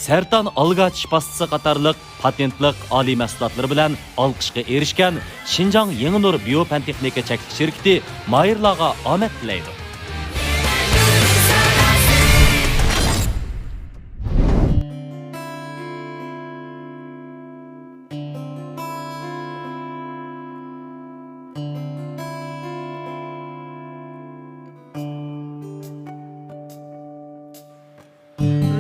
سەرتان ئالگاچ پاستىسى قاتارلىق پاتېنتلىق ئالىي مەھسۇلاتلىرى بىلەن ئالقىشقا ئېرىشكەن شىنجاڭ يېڭىنۇر بىيو پەن تېخنىكا چەكلىك شىركىتى ماھىرلارغا ئامەت تىلەيدۇ.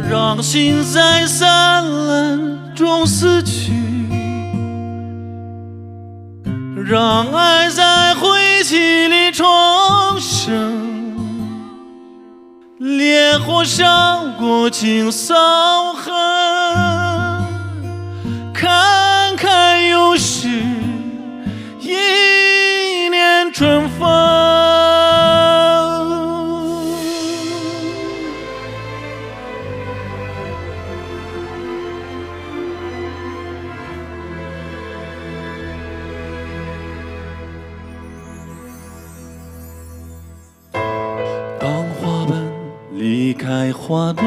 让心在灿烂中死去，让爱在灰烬里重生。烈火烧过青草痕，看看又是 一年春风。 当花瓣离开花朵，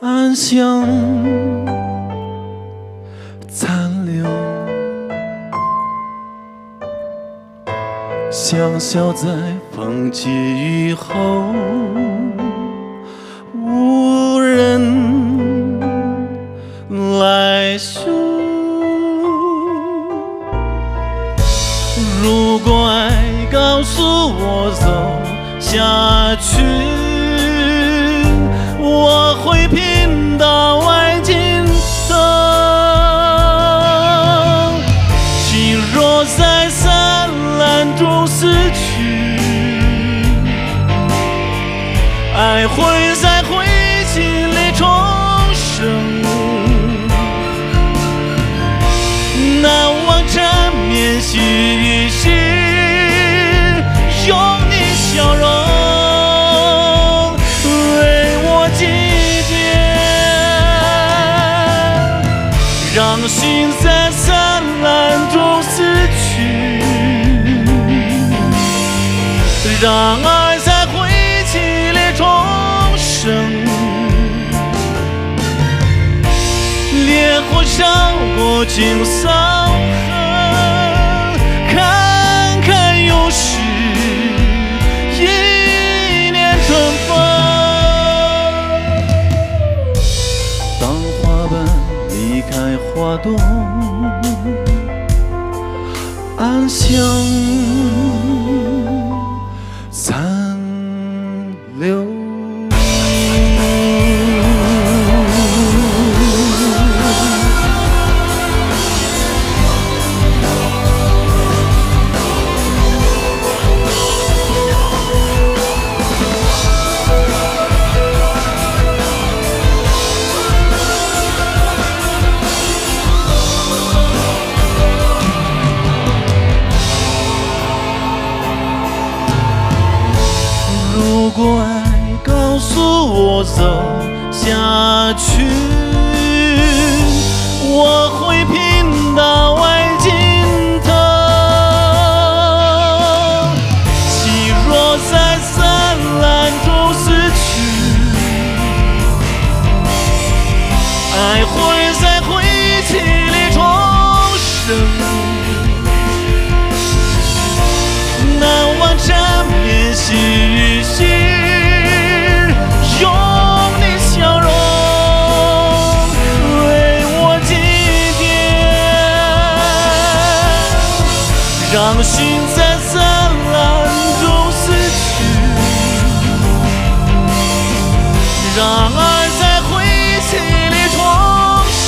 暗香残留，香消在风起雨后，无人 来说，如果爱告诉我走下去，我会拼到爱尽头。心若在灿烂中死去， 爱会在灰烬里重生，难忘战心在山峦中死去，让爱再回起裂中生。烈火烧过尽伤痕，看看又是一年春风。当花瓣离开花朵， 暗香残留。 如果爱告诉我走下去，我会拼到爱尽头。心若在 山峦中死去，爱会再回起裂中生。难忘缠绵心与心，有你笑容为我祭奠。 让心在山峦中死去，让爱再回起裂中生。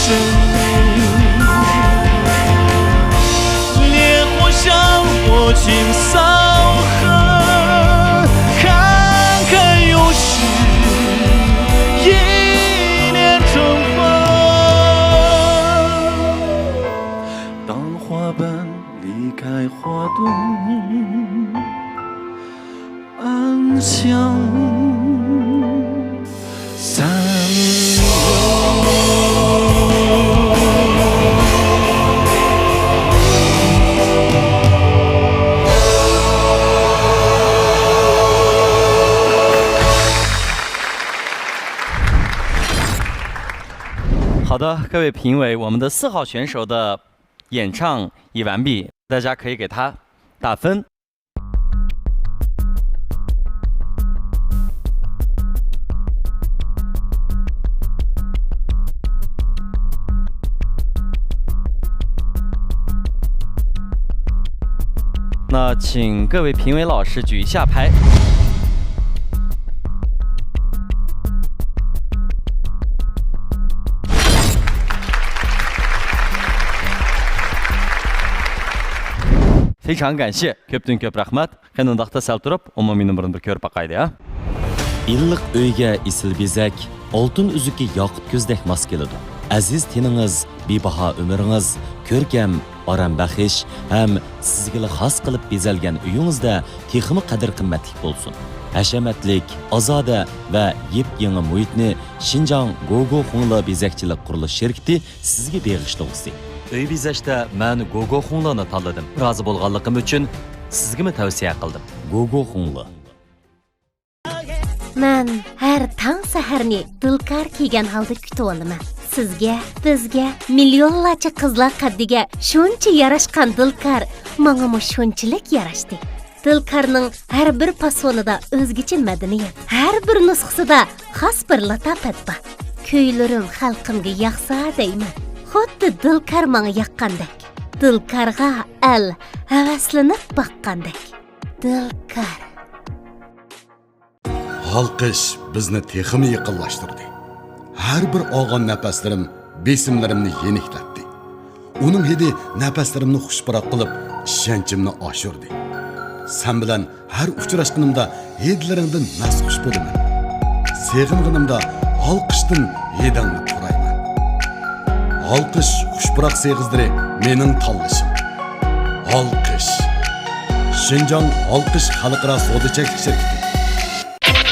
烈火烧过尽伤痕，看看又是一年春风。 当花瓣离开花朵，暗香散落。 好的，各位评委，我们的四号选手的演唱已完毕，大家可以给他打分。 那请各位评委老师举一下牌。 非常感谢كۆپتىن كۆپ رەھمەت. قېنى ئۇنداقتا سەل تۇرۇپ ئومۇمىي نومۇرىنى بىر كۆرۈپ باقايلى ھە. ئىللىق ئۆيگە ئېسىل بېزەك، ئالتۇن ئۈزۈكى ياقۇت كۆزدەك ماس كېلىدۇ. ئەزىز تېنىڭىز، بىباھا ئۆمرىڭىز، كۆركەم، ئارام بەخش ھەم سىزگىلا خاس قىلىپ بېزەلگەن ئۆيىڭىزدە تېخىمۇ قەدىر-قىممەتلىك بولسۇن. ھەشەمەتلىك، ئازادە ۋە يېپيېڭى مۇھىتنى شىنجاڭ گوگو خۇڭلې بېزەكچىلىك قۇرۇلۇش شىركىتى سىزگە بېغىشلىغۇسى. ئۆي بېزەشتە مەن گوگو خۇڭلېنى تاللىدىم. رازى بولغانلىقىم ئۈچۈن سىزگىمۇ تەۋسىيە قىلدىم. گوگو خۇڭلې. مەن ھەر تاڭ سەھەرنى دىلكار كىيگەن ھالدا كۈتۈۋالىمەن. سىزگە، بىزگە مىليونلارچە قىزلار قەددىگە شۇنچە ياراشقان دىلكار ماڭىمۇ شۇنچىلىك ياراشتى. دىلكارنىڭ ھەر بىر پاسونىدا ئۆزگىچە مەدەنىيەت، ھەر بىر نۇسخىسىدا خاس بىر لاتاپەت بار. كۈيلىرىم خەلقىمگە ياقسا دەيمەن، خۇددى دىلكار ماڭا ياققاندەك، دىلكارغا ئەل ھەۋەسلىنىپ باققاندەك. دىلكار. ھالقىش بىزنى تېخىمۇ يېقىنلاشتۇردى. ھەر بىر ئالغان نەپەسلىرىم بېسىملىرىمنى يېنىكلەتتى. ئۇنىڭ ھىدى نەپەسلىرىمنى خۇش پۇراق قىلىپ، ئىشەنچىمنى ئاشۇردى. سەن بىلەن ھەر ئۇچراشقىنىمدا ھىدلىرىڭدىن مەستخۇش بولىمەن. سېغىنغىنىمدا ھالقىشتىن ھىدىڭنى پۇرايمەن. ھالقىش خۇش پۇراق سېغىزلىرى مېنىڭ تاللىشىم. ھالقىش. شىنجاڭ ھالقىش خەلقئارا سودا چەكلىك شىركىتى.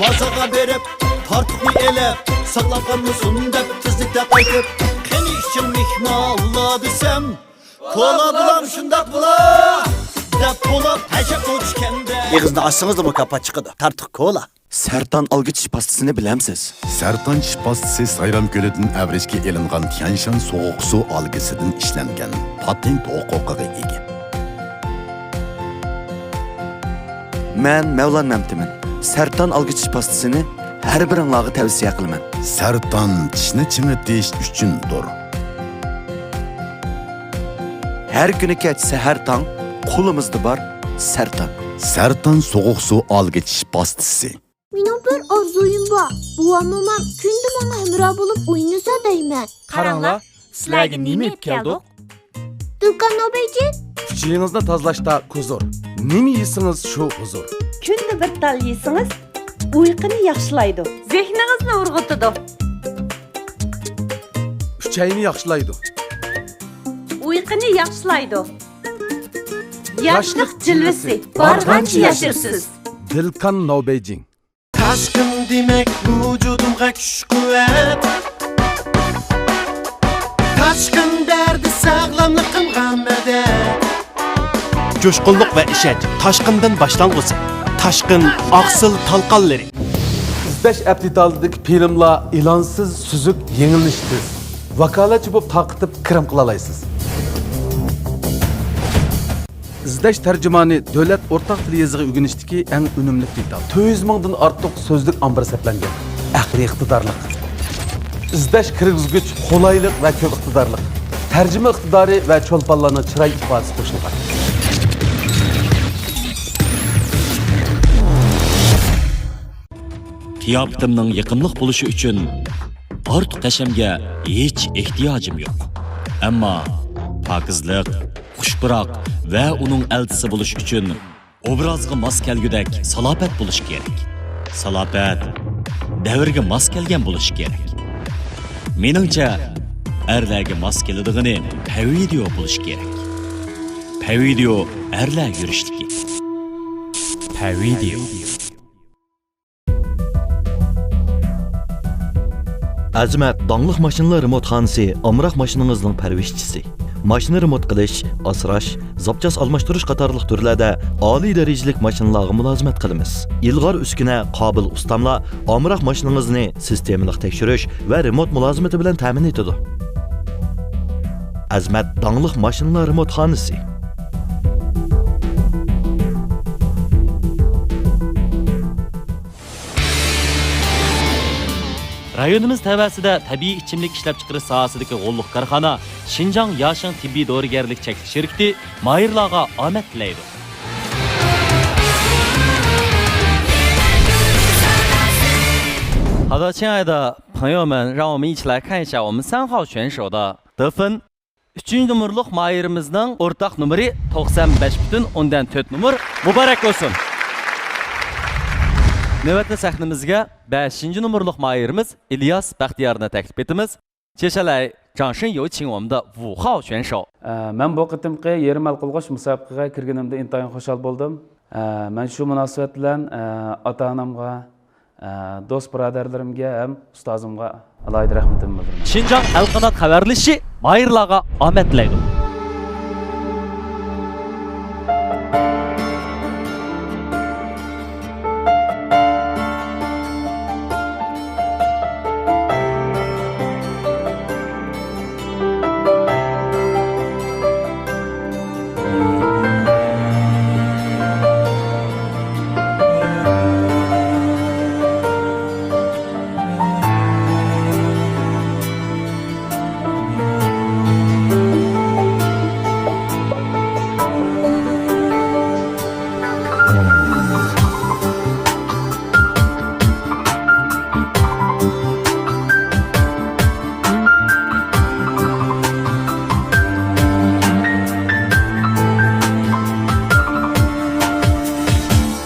بازارغا بېرىپ، تارتۇقنى ئېلىپ، ساقلاپ قالمىسۇن دەپ تېزلىكتە قايتىپ، قېنى ئىچىڭ مېھمانلار دېسەم، كولا بولام شۇنداق بولا دەپ بولۇپ ھەشەپ ئوچكەندە. ئېغىزنى ئاچسىڭىزلا مۇكاپات چىقىدۇ. تارتۇق كولا. سەرتان ئالگۈ چىش پاستىسىنى بىلەمسىز؟ سەرتان چىش پاستىسى سايرام كۆلىدىن ئەۋرىشكە ئېلىنغان تيەنشان سوغۇق سۇ ئالگىسىدىن ئىشلەنگەن، پاتېنت ھوقۇقىغا ئىگە. مەن مەۋلان مەمتىمىن. سەرتان ئالگۈ چىش پاستىسىنى ھەر بىرىڭلارغا تەۋسىيە قىلىمەن. سەرتان چىشنى چىڭىتىش ئۈچۈندۇر. ھەر كۈنى كەچ سەھەر تاڭ، قولىمىزدا بار سەرتان. سەرتان سوغۇق سۇ ئالگۈ چىش پاستىسى. مېنىڭ بىر ئارزۇيۇم بار. بوۋام، مومام كۈندە ماڭا ھەمراھ بولۇپ ئوينىسا دەيمەن. قاراڭلار، سىلەرگە نېمە ئېلىپ كەلدۇق؟ دۇكان نوبەيجىن. ئۈچىيىڭىزنى تازىلاشتا كۇزۇر. نېمە يېسىڭىز شۇ ھۇزۇر. كۈندە بىر تال يېسىڭىز، ئۇيقۇنى ياخشىلايدۇ. زېھنىڭىزنى ئۇرغۇتىدۇ. ئۈچەينى ياخشىلايدۇ. ئۇيقۇنى ياخشىلايدۇ. ياشلىق جىلۋىسى بارغانچە ياشىرسىز. دىلكان نوبەيجىڭ. تاشقىن دېمەك ۋۇجۇدۇمغا كۈچ-قۇۋۋەت، تاشقىن بەردى ساغلاملىقىمغا مەدەت. جۇشقۇنلۇق ۋە ئىشەنچ تاشقىندىن باشلانغۇسى، تاشقىن ئاقسىل تالقانلىرى. ئىزدەش ئەپ دېتالىدىكى فىلىملار ئېلانسىز، سۈزۈك، يېڭىلىنىشى تېز. ۋاكالەتچى بولۇپ تارقىتىپ كىرىم قىلالايسىز. ئىزدەش تەرجىمانى دۆلەت ئورتاق تىل يېزىقى ئۆگىنىشتىكى ئەڭ ئۈنۈملۈك دېتال. تۆت يۈز مىڭدىن ئارتۇق سۆزلۈك ئامبىرى سەپلەنگەن. ئەقلىي ئىقتىدارلىق. ئىزدەش كىرگۈزگۈچ قولايلىق ۋە كۆپ ئىقتىدارلىق. تەرجىمە ئىقتىدارى ۋە چولپانلارنىڭ چىراي ئىپادىسى قوشۇلغان. قىياپىتىمنىڭ يېقىملىق بولۇشى ئۈچۈن ئارتۇق ھەشەمگە ھېچ ئېھتىياجىم يوق. ئەمما پاكىزلىق، خۇش پۇراق ۋە ئۇنىڭ ئەلچىسى بولۇش ئۈچۈن ئوبرازغا ماس كەلگۈدەك سالاپەت بولۇش كېرەك. سالاپەت دەۋرگە ماس كەلگەن بولۇش كېرەك. مېنىڭچە، ئەرلەرگە ماس كېلىدىغىنى پەۋىدىيو بولۇش كېرەك. پەۋىدىيو ئەرلەر يۈرۈشلۈكى. پەۋىدىيو. ئەزىمەت داڭلىق ماشىنىلار رېمونتخانىسى ئامراق ماشىنىڭىزنىڭ پەرۋىشچىسى. ماشىنا رېمونت قىلىش، ئاسراش، زاپچاس ئالماشتۇرۇش قاتارلىق تۈرلەردە ئالىي دەرىجىلىك ماشىنىلارغا مۇلازىمەت قىلىمىز. ئىلغار ئۈسكۈنە، قابىل ئۇستاملار ئامراق ماشىنىڭىزنى سىستېمىلىق تەكشۈرۈش ۋە رېمونت مۇلازىمىتى بىلەن تەمىن ئېتىدۇ. ئەزىمەت داڭلىق ماشىنىلار رېمونتخانىسى. رايونىمىز تەۋەسىدە تەبىئىي ئىچىملىك ئىشلەپچىقىرىش ساھەسىدىكى غوللۇق كارخانا شىنجاڭ ياشىڭ تېببىي دورىگەرلىك چەكلىك شىركىتى ماھىرلارغا ئامەت تىلەيدۇ. 好的，亲爱的朋友们，让我们一起来看一下我们三号选手的得分。 ئۈچىنچى نومۇرلۇق ماھىرىمىزنىڭ ئورتاق نومۇرى توقسان بەش پۈتۈن ئوندىن تۆت نومۇر. مۇبارەك بولسۇن! نۆۋەتتە سەھنىمىزگە بەشىنچى نومۇرلۇق ماھىرىمىز ئىلياس بەختىيارنى تەكلىپ ئېتىمىز. 接下来，掌声有请我们的五号选手。 ئە، مەن بۇ قېتىمقى يېرىم ھەل قىلغۇچ مۇسابىقىگە كىرگىنىمدە ئىنتايىن خۇشال بولدۇم. ئە، مەن شۇ مۇناسىۋەت بىلەن، ئە، ئاتا-ئانامغا، ئە، دوست-بۇرادەرلىرىمگە ھەم ئۇستازىمغا ئالاھىدە رەھمىتىمنى بىلدۈرىمەن. شىنجاڭ ئەلقانات خەۋەرلىشى ماھىرلارغا ئامەت تىلەيدۇ.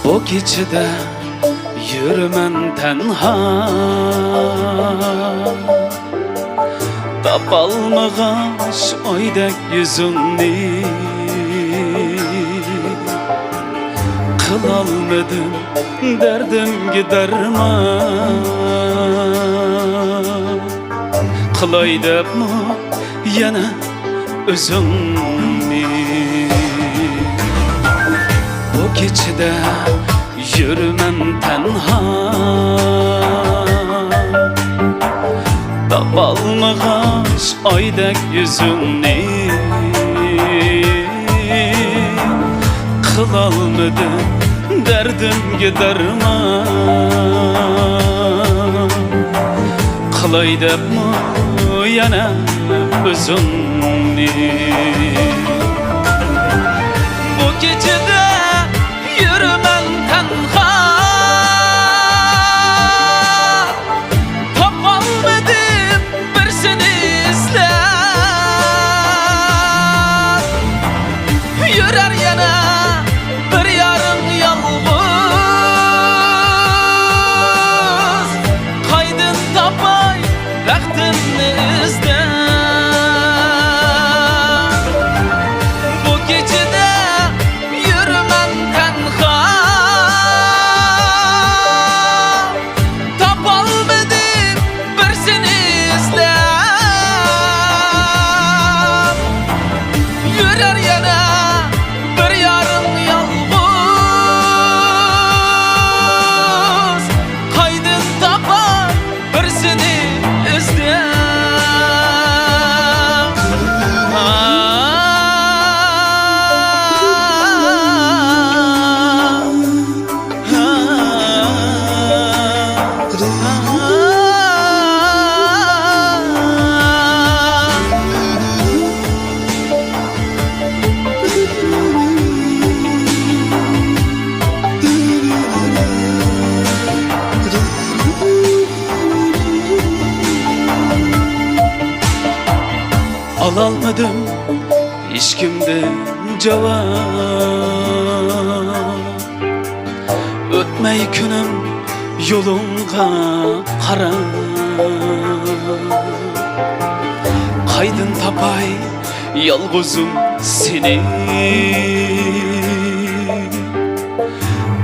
بۇ كېچىدە يۈرىمەن تەنھا، تاپالمىغاچ ئايدەك يۈزۈڭنى. قىلالمىدىم دەردىمگە دەرمان، قىلاي دەپمۇ يەنە ئۆزۈڭنى. بۇ كېچىدە يۈرىمەن تەنھا، تاپالمىغاچ ئايدەك يۈزۈڭنى. قىلالمىدىم دەردىمگە دەرمان، قىلاي دەپمۇ يەنە ئۆزۈڭنى. بۇ كېچىدە يۈرىمەن تەنھا، تاپالمىدىم بىر سېنى ئىزدەپ. يۈرەر يەنە بىر يارىڭ يالغۇز، قايدىن تاپاي بەختىمنى ئىزدەپ. بۇ كېچىدە يۈرىمەن تەنھا، تاپالمىدىم بىر سېنى ئىزدەپ. يۈرەر يەنە بىر يارىڭ يالغۇز، قايدىن تاپاي بىر سېنى ئىزدەپ. ئالالمىدىم ھېچكىمدىن جاۋاب. ئۆتمەي كۈنۈم يولۇڭغا قاراپ، قايدىن تاپاي يالغۇزۇم سېنى.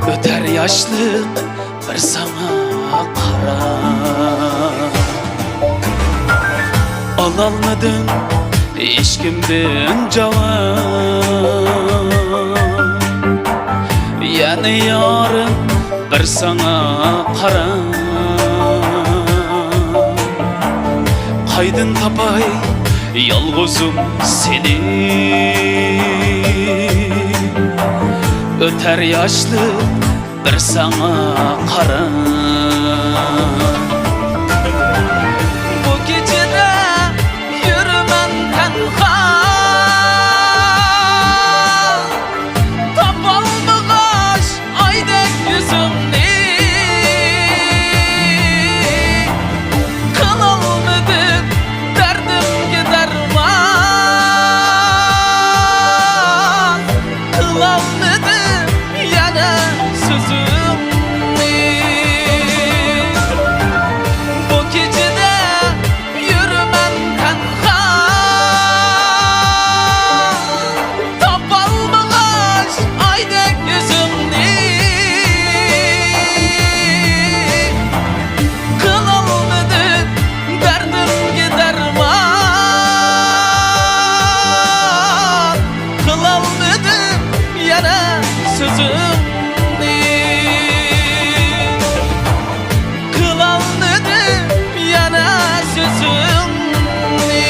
ئۆتەر ياشلىق بىر ساڭا قاراپ، ئالالمىدىم ھېچكىمدىن جاۋاب. يەنە يارىم بىر ساڭا قاراپ، قايدىن تاپاي يالغۇزۇم سېنى. ئۆتەر ياشلىق بىر ساڭا قارا. بۇ كېچىدە يۈرىمەن تەنھا، تاپالمىغاچ ئايدەك يۈزۈڭنى. قىلالمىدىم دەردىمگە دەرمان، قىلالمىدىم يەنە سۆزۈمنى. بۇ كېچىدە يۈرىمەن تەنھا، تاپالمىغاچ ئايدەك يۈزۈڭنى. قىلالمىدىم دەردىمگە دەرمان، قىلالمىدىم يەنە سۆزۈمنى. قىلالمىدىم يەنە سۆزۈمنى.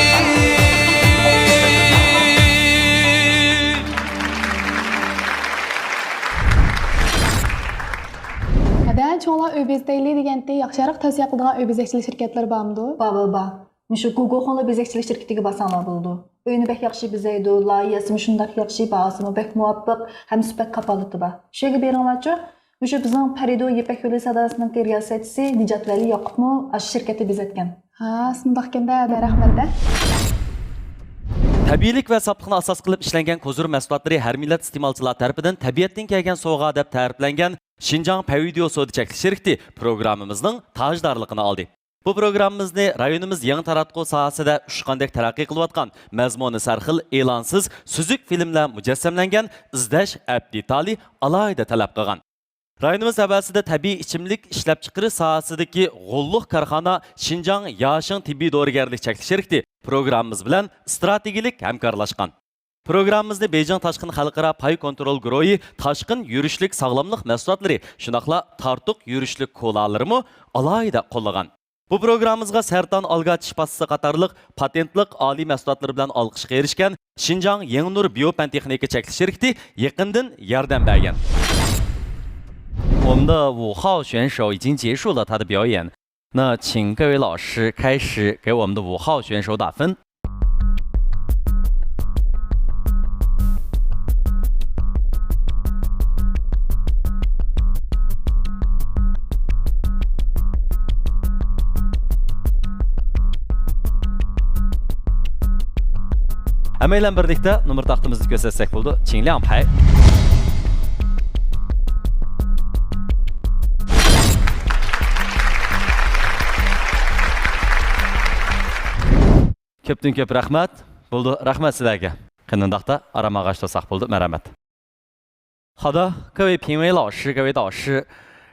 ھەدە، چوڭلار ئۆي بېزىتەيلى دېگەنتى، ياخشىراق تەۋسىيە قىلىدىغان ئۆي بېزەكچىلىك شىركەتلىرى بارمىدۇ؟ بار، بار، بار. مۇشۇ گۇگو خۇڭلې بېزەكچىلىك شىركىتىگە بارساڭلار بولىدۇ. ئۆينى بەك ياخشى بېزەيدۇ، لايىھەسىمۇ شۇنداق ياخشى، باھاسىمۇ بەك مۇۋاپىق ھەم سۈپەت كاپالىتى بار. شۇ يەرگە بېرىڭلارچۇ. مۇشۇ بىزنىڭ پەرىدۇ يىپەك يولى ساداسىنىڭكى رىياسەتچىسى نىجات ۋەلى ياقۇپمۇ ئاشۇ شىركەتتە بېزەتكەن. ھا، شۇنداقكەن-دە، ھەدە، رەھمەت-دە. تەبىئىيلىك ۋە ساپلىقنى ئاساس قىلىپ ئىشلەنگەن كوزۇر مەھسۇلاتلىرى ھەر مىللەت ئىستېمالچىلار تەرىپىدىن تەبىئەتتىن كەلگەن سوۋغا دەپ تەرىپلەنگەن شىنجاڭ پەيۋىديو سودا چەكلىك شىركىتى پروگراممىمىزنىڭ تاجدارلىقىنى ئالدى. بۇ پروگراممىمىزنى رايونىمىز يېڭى تاراتقۇ ساھەسىدە ئۇچقاندەك تەرەققىي قىلىۋاتقان، مەزمۇنى سەرخىل، ئېلانسىز، سۈزۈك فىلىملەر مۇجەسسەملەنگەن ئىزدەش ئەپ دېتالى ئالاھىدە تەلەپ قىلغان. رايونىمىز ھەۋەسىدە تەبىئىي ئىچىملىك ئىشلەپچىقىرىش ساھەسىدىكى غوللۇق كارخانا شىنجاڭ ياشىڭ تېببىي دورىگەرلىك چەكلىك شىركىتى پروگراممىمىز بىلەن ئىستراتېگىيەلىك ھەمكارلاشقان. پروگراممىمىزنى بېيجىڭ تاشقىن خەلقئارا پاي كونترول گۇرۇھى تاشقىن يۈرۈشلۈك ساغلاملىق مەھسۇلاتلىرى، شۇنداقلا تارتۇق يۈرۈشلۈك كولالىرىمۇ ئالاھىدە قوللىغان. بۇ پروگراممىمىزغا سەرطان ئالگاچ ئىش پاستىسى قاتارلىق پاتېنتلىق ئالىي مەھسۇلاتلىرى بىلەن ئالقىشقا ئېرىشكەن شىنجاڭ يېڭىنۇر بىيو پەن تېخنىكا چەكلىك شىركىتى يېقىندىن ياردەم بەرگەن. 我们的五号选手已经结束了他的表演，那请各位老师开始给我们的五号选手打分。 ھەممەيلەن بىرلىكتە نومۇر تاختىمىزنى كۆرسەتسەك بولىدۇ. چىڭلياڭ پەي. كۆپتىن كۆپ رەھمەت. بولدى، رەھمەت سىلەرگە. قېنى ئۇنداقتا ئارام ئالغاچ تۇرساق بولدى. مەرھەمەت. 好的，各位评委老师，各位导师，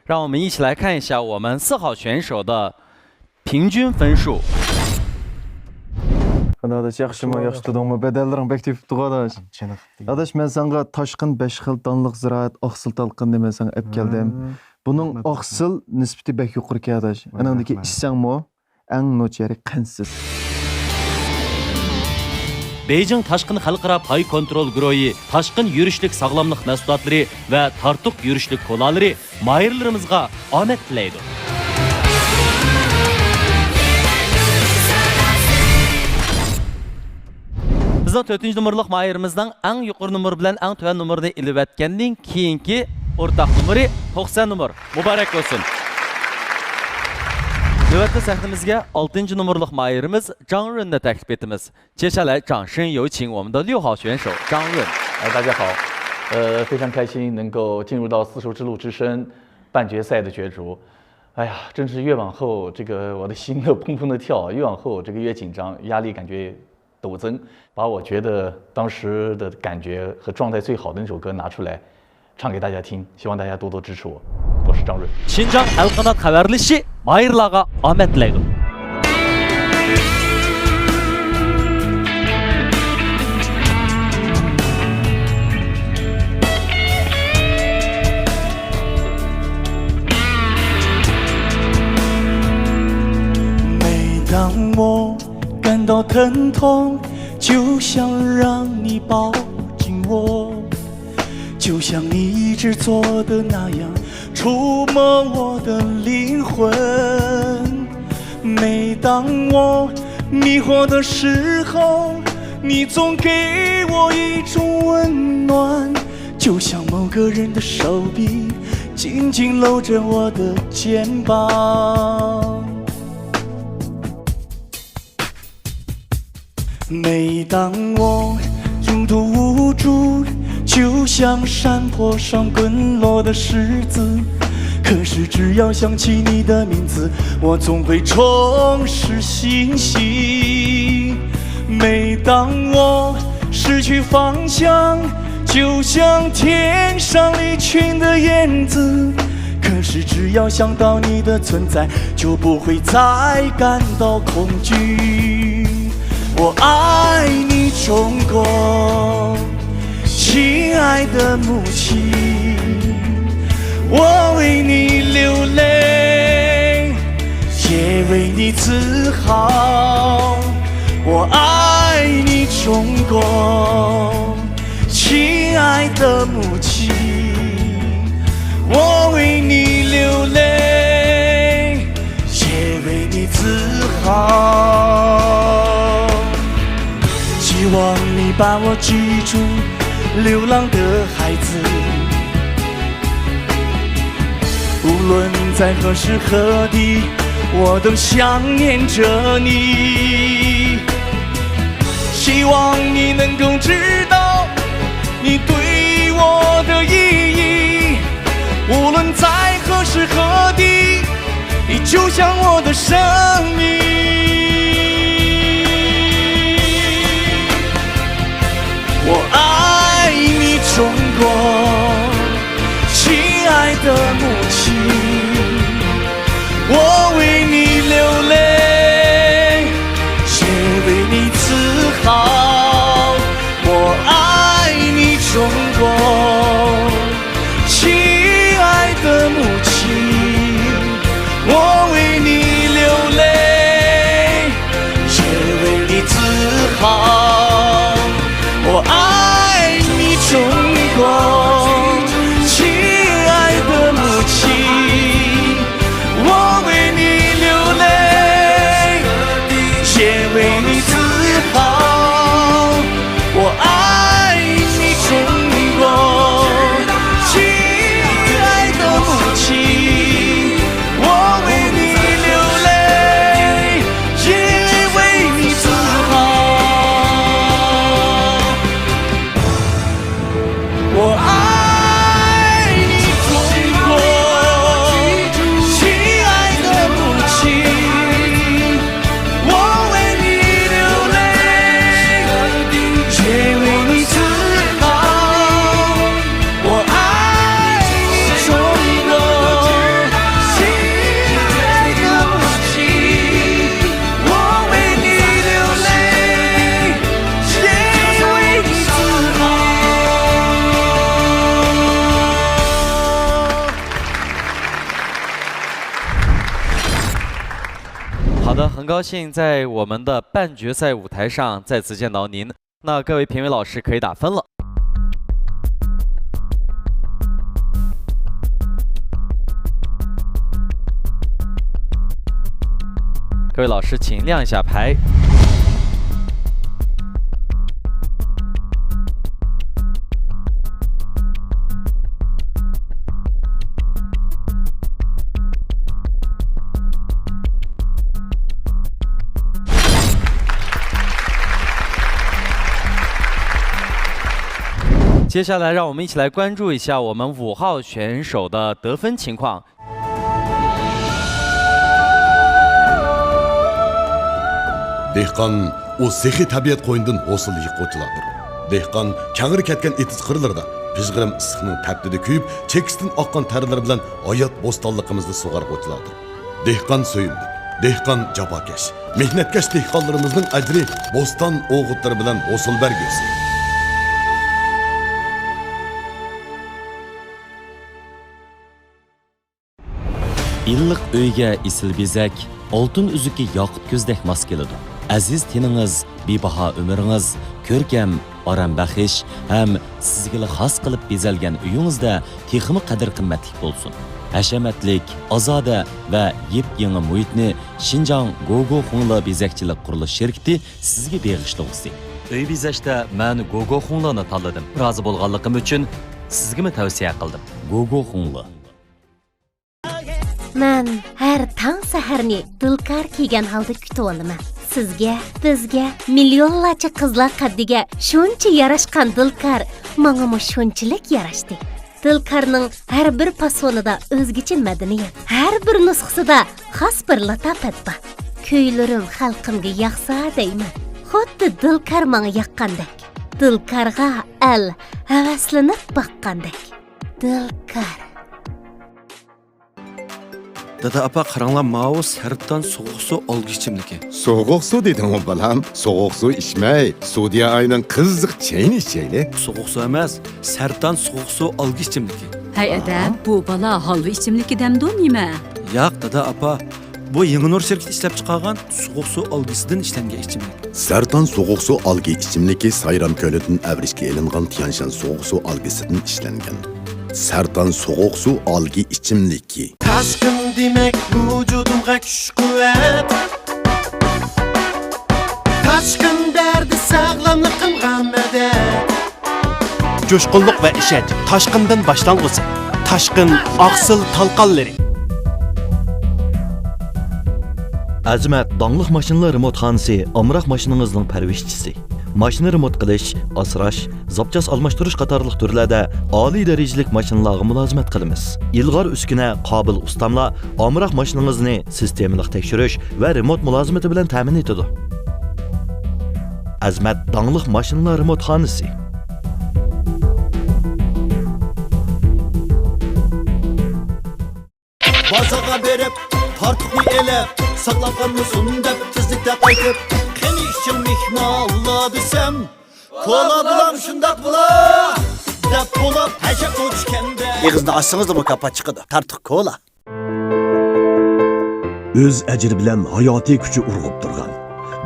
让我们一起来看一下我们四号选手的平均分数。 قانداق ئاداش، ياخشىمۇ؟ ياخشى تۇردۇڭمۇ؟ بەدەنلىرىڭ بەك تېپىپتىغۇ ئاداش. چېنىقىپتۇ. ئاداش، مەن ساڭا تاشقىن بەش خىل دانلىق زىرائەت ئاقسىل تالقىنىنى مەن ساڭا ئەپ كەلدىم. بۇنىڭ ئاقسىل نىسبىتى بەك يۇقىرىكەن ئاداش. ئانىڭدىكى ئىچسەڭمۇ، ئەڭ نوچى يېرى قەنتسىز. بېيجىڭ تاشقىن خەلقئارا پاي كونترول گۇرۇھى تاشقىن يۈرۈشلۈك ساغلاملىق مەھسۇلاتلىرى ۋە تارتۇق يۈرۈشلۈك كولالىرى ماھىرلىرىمىزغا ئامەت تىلەيدۇ. بىزنىڭ تۆتىنچى نومۇرلۇق ماھىرىمىزنىڭ ئەڭ يۇقىرى نومۇر بىلەن ئەڭ تۆۋەن نومۇرنى ئېلىۋەتكەندىن كېيىنكى ئورتاق نومۇرى توقسان نومۇر. مۇبارەك بولسۇن! نۆۋەتتە سەھنىمىزگە ئالتىنچى نومۇرلۇق ماھىرىمىز جاڭ رۈننى تەكلىپ ئېتىمىز. 接下来，掌声有请我们的六号选手张润。 哎，大家好，呃，非常开心能够进入到丝绸之路之声半决赛的角逐。哎呀，真是越往后，这个我的心都砰砰的跳，越往后这个越紧张，压力感觉陡增，把我觉得当时的感觉和状态最好的那首歌拿出来唱给大家听，希望大家多多支持我。我是张润。 شىنجاڭ ئەلقانات خەۋەرلىشىشى ماھىرلارغا ئامەت تىلەيدۇ. 每当我感到疼痛，就想让你抱紧我，就像你一直做的那样，触摸我的灵魂。每当我迷惑的时候，你总给我一种温暖，就像某个人的手臂紧紧搂着我的肩膀。 每当我中途无助，就像山坡上滚落的石子，可是只要想起你的名字，我总会重拾信心。每当我失去方向，就像天上离群的燕子，可是只要想到你的存在，就不会再感到恐惧。 我爱你，中国，亲爱的母亲，我为你流泪，也为你自豪。我爱你，中国，亲爱的母亲，我为你流泪， 也为你自豪。希望你把我记住，流浪的孩子。无论在何时何地，我都想念着你。希望你能够知道你对我的意义。 无论在何时何地，你就像我的生命。我爱你，中国，亲爱的母好的，很高兴在我们的半决赛舞台上再次见到您。那各位评委老师可以打分了。各位老师，请亮一下牌。 接下来，让我们一起来关注一下我们五号选手的得分情况。 دېھقان ئۇ سېخىي تەبىئەت قوينىدىن ھوسۇل يىغقۇچىلاردۇر. دېھقان كەڭرى كەتكەن ئېتىز قىرلىرىدا پىژغىرىم ئىسسىقنىڭ تەپتىدە كۆيۈپ، چېكىستىن ئاققان تەرلىرى بىلەن ھايات بوستانلىقىمىزنى سۇغارغۇچىلاردۇر. دېھقان سۆيۈملۈك، دېھقان جاپاكەش، مېھنەتكەش دېھقانلىرىمىزنىڭ ئەجرى بوستان ئوغۇتلىرى بىلەن ھوسۇل بەرگۈسى. ئىللىق ئۆيگە ئېسىل بېزەك، ئالتۇن ئۈزۈكى ياقۇت كۆزدەك ماس كېلىدۇ. ئەزىز تېنىڭىز، بىباھا ئۆمرىڭىز، كۆركەم، ئارام بەخش ھەم سىزگىلا خاس قىلىپ بېزەلگەن ئۆيىڭىزدە تېخىمۇ قەدىر-قىممەتلىك بولسۇن. ھەشەمەتلىك، ئازادە ۋە يېپيېڭى مۇھىتنى شىنجاڭ گوگو خۇڭلې بېزەكچىلىك قۇرۇلۇش شىركىتى سىزگە بېغىشلىغۇسى. ئۆي بېزەشتە مەن گوگو خۇڭلېنى تاللىدىم. رازى بولغانلىقىم ئۈچۈن سىزگىمۇ تەۋسىيە قىلدىم. گوگو خۇڭلې. مەن ھەر تاڭ سەھەرنى دىلكار كىيگەن ھالدا كۈتۈۋالىمەن. سىزگە، بىزگە، مىليونلارچە قىزلار قەددىگە شۇنچە ياراشقان دىلكار ماڭىمۇ شۇنچىلىك ياراشتى. دىلكارنىڭ ھەر بىر پاسونىدا ئۆزگىچە مەدەنىيەت، ھەر بىر نۇسخىسىدا خاس بىر لاتاپەت بار. كۈيلىرىم خەلقىمگە ياقسا دەيمەن، خۇددى دىلكار ماڭا ياققاندەك. دىلكارغا ئەل ھەۋەسلىنىپ باققاندەك. دىلكار. دادا، ئاپا، قاراڭلار، ماۋۇ سەرتان سوغۇق سۇ ئالگى ئىچىملىكى. سوغۇق سۇ دېدىڭغۇ، بالام؟ سوغۇق سۇ ئىچمەي، سۇدىيە ئاينىڭ قىزىق چېيىنى ئىچەيلى. سوغۇق سۇ ئەمەس، سەرتان سوغۇق سۇ ئالگى ئىچىملىكى. ھەي، ئەدە، بۇ بالا ھالۋا ئىچىملىكى دەمدۇ نېمە؟ ياق، دادا، ئاپا، بۇ يېڭىنۇر شىركىتى ئىشلەپچىقارغان سوغۇق سۇ ئالگىسىدىن ئىشلەنگەن ئىچىملىك. سەرتان سوغۇق سۇ ئالگى ئىچىملىكى سايرام كۆلىدىن ئەۋرىشكە ئېلىنغان تيەنشان سوغۇق سۇ ئالگىسىدىن ئىشلەنگەن. سەرتان سوغۇق سۇ ئالگى ئىچىملىكى. تاشقىن دېمەك ۋۇجۇدۇمغا كۈچ-قۇۋۋەت. تاشقىن بەردى ساغلاملىقىمغا مەدەت. جۇشقۇنلۇق ۋە ئىشەنچ تاشقىندىن باشلانغۇسى. تاشقىن ئاقسىل تالقانلىرى. ئەزىمەت داڭلىق ماشىنىلار رېمونتخانىسى ئامراق ماشىنىڭىزنىڭ پەرۋىشچىسى. ماشىنا رېمونت قىلىش، ئاسراش، زاپچاس ئالماشتۇرۇش قاتارلىق تۈرلەردە ئالىي دەرىجىلىك ماشىنىلارغا مۇلازىمەت قىلىمىز. ئىلغار ئۈسكۈنە، قابىل ئۇستاملار ئامراق ماشىنىڭىزنى سىستېمىلىق تەكشۈرۈش ۋە رېمونت مۇلازىمىتى بىلەن تەمىن ئېتىدۇ. ئەزىمەت داڭلىق ماشىنىلار رېمونتخانىسى. بازارغا بېرىپ، تارتۇقنى ئېلىپ، ساقلاپ قالمىسۇن دەپ، تېزلىكتە قايتىپ، قېنى ئىچىڭ مېھمانلار دېسەم، كولا بولام شۇنداق بولا، دەپ بولۇپ، ھەشەپ ئوچۇكەندە. ئېغىزنى ئاچسىڭىزلا مۇكاپات چىقىدۇ، تارتۇق كولا. ئۆز ئەجرى بىلەن ھاياتىي كۈچى ئۇرغۇپ تۇرغان،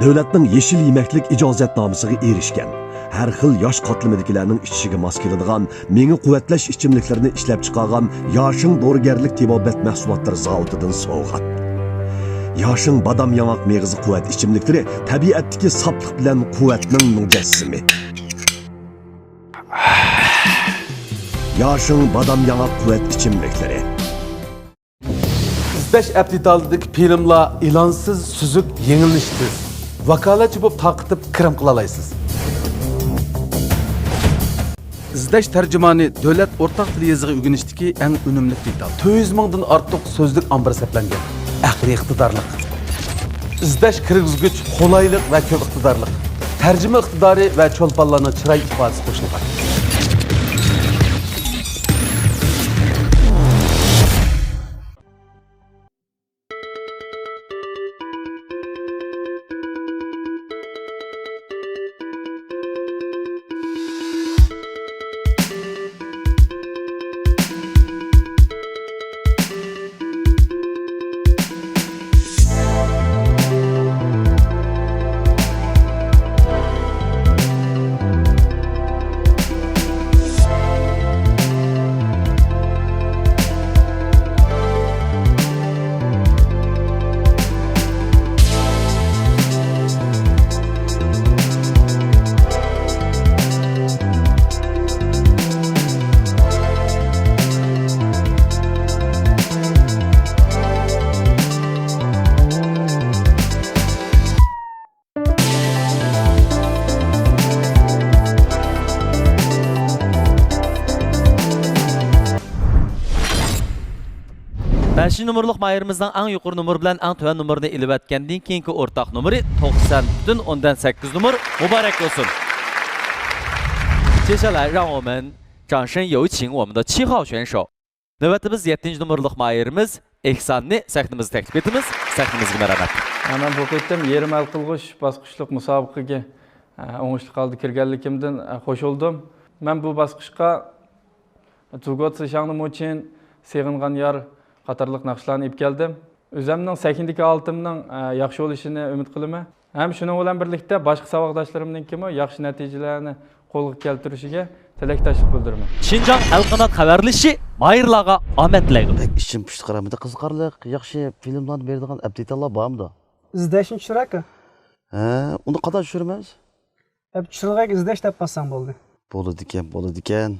دۆلەتنىڭ يېشىل يېمەكلىك ئىجازەتنامىسىغا ئېرىشكەن، ھەر خىل ياش قاتلىمىدىكىلەرنىڭ ئىچىشىگە ماس كېلىدىغان مېڭە قۇۋۋەتلەش ئىچىملىكلىرىنى ئىشلەپچىقارغان ياشىڭ دورىگەرلىك تېبابەت مەھسۇلاتلىرى زاۋۇتىدىن سوۋغات. ياشىڭ بادام ياڭاق مېغىزى قۇۋۋەت ئىچىملىكلىرى تەبىئەتتىكى ساپلىق بىلەن قۇۋۋەتنىڭ مۇجەسسىمى. ياشىڭ بادام ياڭاق قۇۋۋەت ئىچىملىكلىرى. ئىزدەش ئەپ دېتالىدىكى فىلىملار ئېلانسىز، سۈزۈك، يېڭىلىنىشى تېز. ۋاكالەتچى بولۇپ تارقىتىپ كىرىم قىلالايسىز. ئىزدەش تەرجىمانى دۆلەت ئورتاق تىل يېزىقى ئۆگىنىشتىكى ئەڭ ئۈنۈملۈك دېتال. تۆت يۈز مىڭدىن ئارتۇق سۆزلۈك ئامبىرى سەپلەنگەن. ئەقلىي ئىقتىدارلىق. ئىزدەش كىرگۈزگۈچ قولايلىق ۋە كۆپ ئىقتىدارلىق. تەرجىمە ئىقتىدارى ۋە چولپانلارنىڭ چىراي ئىپادىسى قوشۇلغان. نومۇرلۇق ماھىرىمىزنىڭ ئەڭ يۇقىرى نومۇر بىلەن ئەڭ تۆۋەن نومۇرنى ئېلىۋەتكەندىن كېيىنكى ئورتاق نومۇرى توقسان پۈتۈن ئوندىن سەككىز نومۇر. مۇبارەك بولسۇن. 接下来让我们掌声有请我们的七号选手。 نۆۋەتتە بىز يەتتىنچى نومۇرلۇق ماھىرىمىز ئېھساننى سەھنىمىزگە تەكلىپ ئېتىمىز. سەھنىمىزگە مەرھەمەت. مەن بۇ قېتىم يېرىم ھەل قىلغۇچ باسقۇچلۇق مۇسابىقىگە، ئە، ئوڭۇشلۇق ھالدا كىرگەنلىكىمدىن، ئە، خوش بولدۇم. مەن بۇ باسقۇچقا 祖国之乡的母亲، سېغىنغان يار قاتارلىق ناخشىلارنى ئېلىپ كەلدىم. ئۆزۈمنىڭ سەھنىدىكى ھالىتىمنىڭ، ئە، ياخشى بولۇشىنى ئۈمىد قىلىمەن. ھەم شۇنىڭ بىلەن بىرلىكتە باشقا ساۋاقداشلىرىمنىڭكىمۇ ياخشى نەتىجىلەرنى قولغا كەلتۈرۈشىگە تىلەكداشلىق بىلدۈرىمەن. شىنجاڭ ئەلقانات خەۋەرلىشى ماھىرلارغا ئامەت تىلەيدۇ. بەك ئىچىم پۇشتى قارىمىدى، قىزىقارلىق، ياخشى فىلىملارنى بېرىدىغان ئەپتىتاللار بارمىدۇ؟ ئىزدەشنى چۈشۈرەكە. ھە، ئۇنى قانداق چۈشۈرىمىز؟ ئەپ چۈشۈرۈلگەن ئىزدەش دەپ باسساڭ بولدى. بولىدىكەن، بولىدىكەن.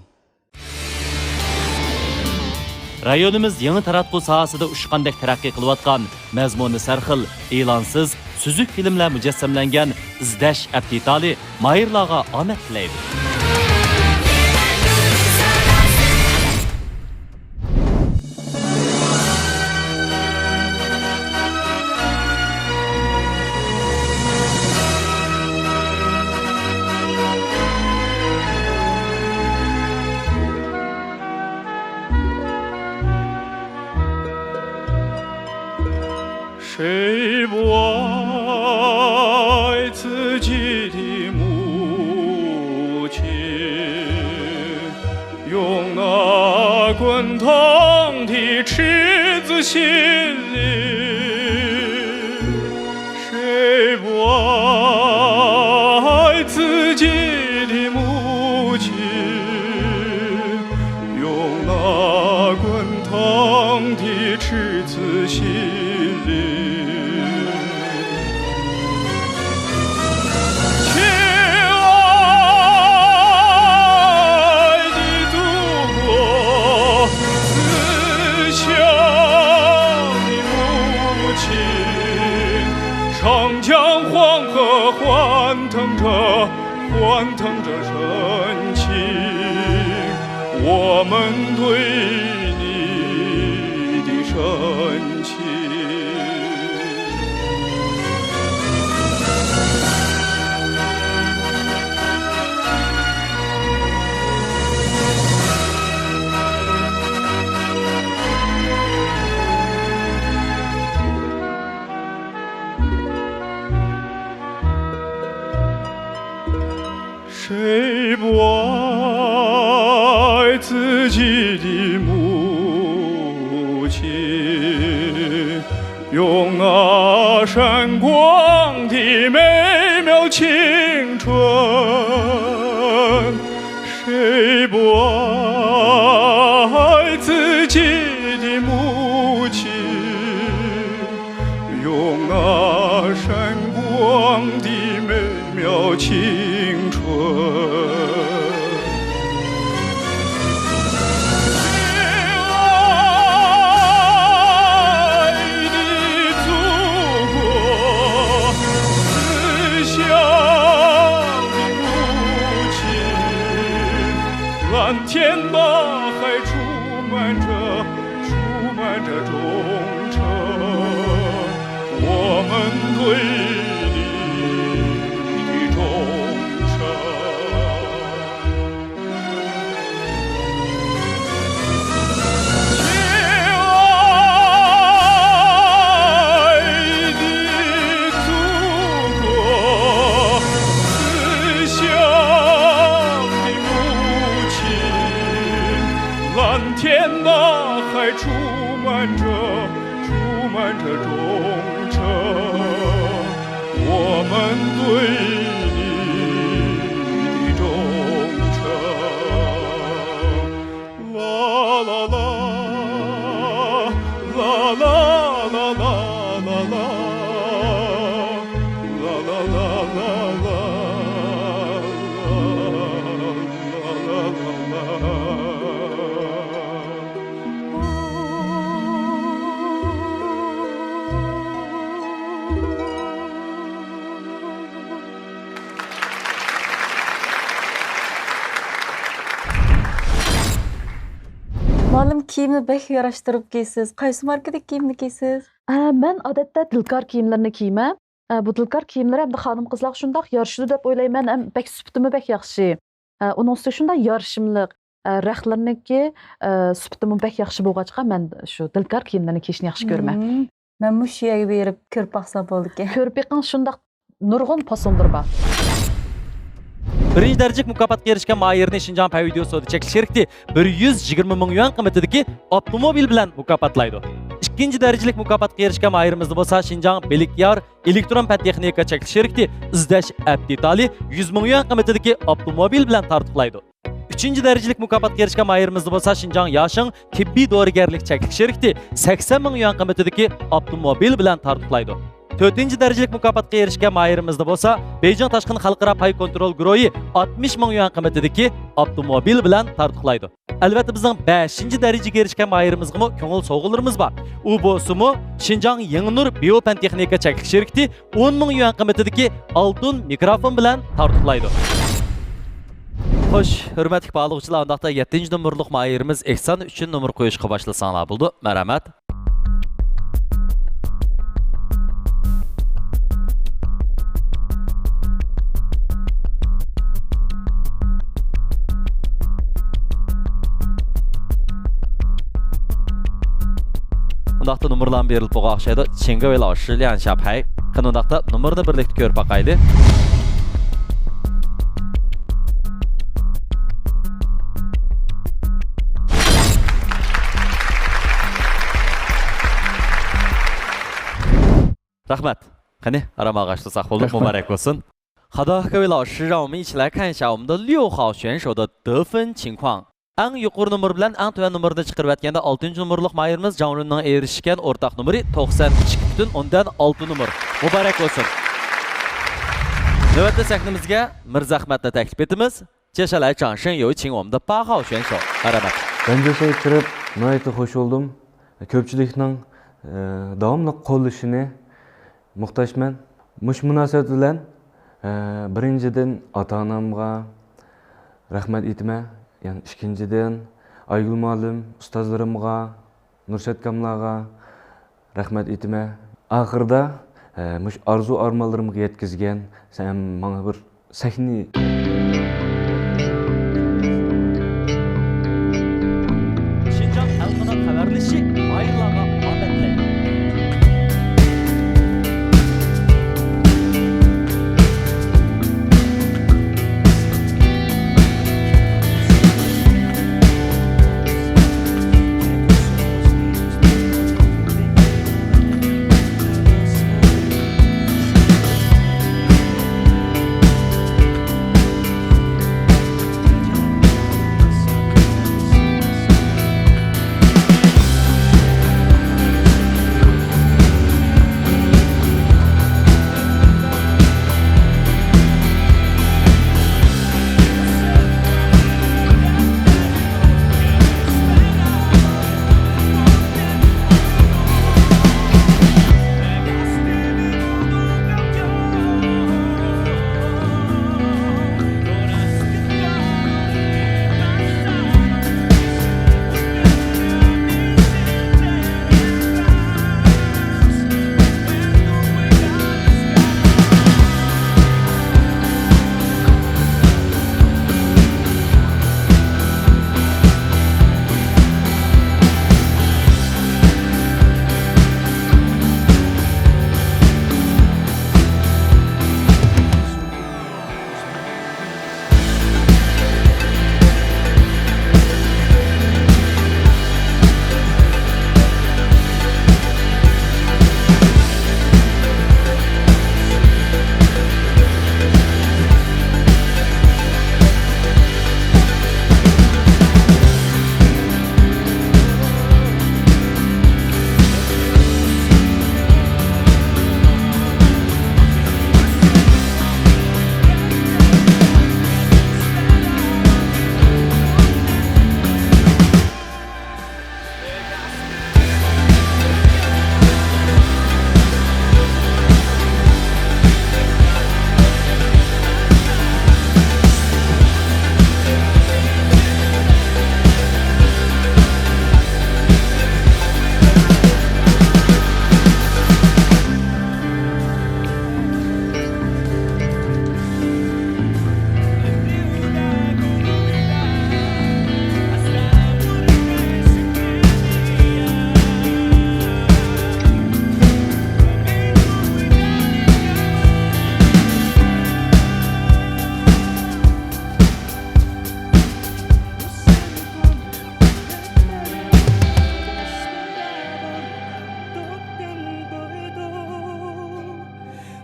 رايونىمىز يېڭى تاراتقۇ ساھەسىدە ئۇچقاندەك تەرەققىي قىلىۋاتقان، مەزمۇنى سەرخىل، ئېلانسىز، سۈزۈك فىلىملەر مۇجەسسەملەنگەن ئىزدەش ئەپ دېتالى ماھىرلارغا ئامەت تىلەيدۇ. 谁不爱自己的母亲？用那滚烫的赤子心灵，谁不爱自己的母亲？用那滚烫的赤子心灵。 亲爱的祖国，慈祥的母亲，长江黄河欢腾着，欢腾着深情，我们对你的深情。 谁不爱自己的母亲？用那闪光的美妙青春，谁不爱自己的母亲？ 用那闪光的美妙青春。亲爱的祖国，慈祥的母亲，蓝天大海充满着 充满着忠诚，我们对你的忠诚。亲爱的祖国，慈祥的母亲，蓝天大海充满着 充满着忠诚，我们对你的忠诚。啦啦啦，啦啦啦啦啦啦，啦啦啦啦啦。 مۇئەللىم كىيىمنى بەك ياراشتۇرۇپ كىيىسىز. قايسى ماركىدىكى كىيىمنى كىيسىز؟ ئە، مەن ئادەتتە دىلكار كىيىملىرىنى كىيىمەن. ئە، بۇ دىلكار كىيىملىرى ئەمدى خانىم-قىزلارغا شۇنداق يارىشىدۇ دەپ ئويلايمەن، ھەم بەك سۈپىتىمۇ بەك ياخشى. ئە، ئۇنىڭ ئۈستىگە شۇنداق يارىشىملىق، ئە، رەختلىرىنىڭكى، ئە، سۈپىتىمۇ بەك ياخشى بولغاچقا، مەن شۇ دىلكار كىيىملىرىنى كىيىشنى ياخشى كۆرىمەن. مم. مەنمۇ شۇ يەرگە بېرىپ كۆرۈپ باقسام بولىدىكەن. كۆرۈپ بېقىڭ، شۇنداق نۇرغۇن پاسونلىرى بار. بىرىنچى دەرىجىلىك مۇكاپاتقا ئېرىشكەن ماھىرىنى شىنجاڭ پەيۋىديو سودا چەكلىك شىركىتى بىر يۈز يىگىرمە مىڭ يۈەن قىممىتىدىكى ئاپتوموبىل بىلەن مۇكاپاتلايدۇ. ئىككىنچى دەرىجىلىك مۇكاپاتقا ئېرىشكەن ماھىرىمىزنى بولسا شىنجاڭ بىلىك يار ئېلېكترون پەن تېخنىكا چەكلىك شىركىتى ئىزدەش ئەپ دېتالى يۈز مىڭ يۈەن قىممىتىدىكى ئاپتوموبىل بىلەن تارتۇقلايدۇ. ئۈچىنچى دەرىجىلىك مۇكاپاتقا ئېرىشكەن ماھىرىمىزنى بولسا شىنجاڭ ياشىڭ تېببىي دورىگەرلىك چەكلىك شىركىتى سەكسەن مىڭ يۈەن قىممىتىدىكى ئاپتوموبىل بىلەن تارتۇقلايدۇ. تۆتىنچى دەرىجىلىك مۇكاپاتقا ئېرىشكەن ماھىرىمىزنى بولسا بېيجىڭ تاشقىن خەلقئارا پاي كونترول گۇرۇھى ئاتمىش مىڭ يۈەن قىممىتىدىكى ئاپتوموبىل بىلەن تارتۇقلايدۇ. ئەلۋەتتە، بىزنىڭ بەشىنچى دەرىجىگە ئېرىشكەن ماھىرىمىزغىمۇ كۆڭۈل سوۋغىلىرىمىز بار. ئۇ بولسىمۇ شىنجاڭ يېڭىنۇر بىيو پەن تېخنىكا چەكلىك شىركىتى ئون مىڭ يۈەن قىممىتىدىكى ئالتۇن مىكروفون بىلەن تارتۇقلايدۇ. خوش، ھۆرمەتلىك باھالىغۇچىلار، ئۇنداقتا يەتتىنچى نومۇرلۇق ماھىرىمىز ئېھسان ئۈچۈن نومۇر قويۇشقا باشلىساڭلار بولىدۇ. مەرھەمەت. ئۇنداقتا نومۇرلارمۇ بېرىلىپ بولغان ئوخشايدۇ. چىڭگا ۋېلا شىليان شاپھەي. قېنى ئۇنداقتا نومۇرنى بىرلىكتە كۆرۈپ باقايلى. رەھمەت. قېنى، ئارام ئالغاچ تۇرساق بولدى. رەھمەت. مۇبارەك بولسۇن. 好的，各位老师，让我们一起来看一下我们的六号选手的得分情况。ئەڭ يۇقىرى نومۇر بىلەن ئەڭ تۆۋەن نومۇرنى چىقىرىۋەتكەندە، ئالتىنچى نومۇرلۇق ماھىرىمىز جاڭ رۇننىڭ ئېرىشكەن ئورتاق نومۇرى توقسان ئىككى پۈتۈن ئوندىن ئالتە نومۇر. مۇبارەك بولسۇن. نۆۋەتتە سەھنىمىزگە مىرزا ئەخمەتنى تەكلىپ ئېتىمىز. 接下来掌声有请我们的八号选手。 مەرھەمەت. بەنجەشەگە كىرىپ ناھايىتى خوش بولدۇم. كۆپچىلىكنىڭ، ئە، داۋاملىق قوللىشىنى موھتاجمەن. مۇشۇ مۇناسىۋەت بىلەن، ئە، بىرىنچىدىن، ئاتا-ئانامغا رەھمەت ئېيتىمەن. يەنە ئىككىنچىدىن، ئايگۈل مۇئەللىم، ئۇستازلىرىمغا، نۇرشاتكاملارغا رەھمەت ئېيتىمەن. ئاخىرىدا، ئە، مۇشۇ ئارزۇ-ئارمانلىرىمغا يەتكۈزگەن ھەم ماڭا بىر سەھنە. شىنجاڭ ئەلقانات خەۋەرلىشىشى ماھىرلارغا ئامەت تىلەيمەن.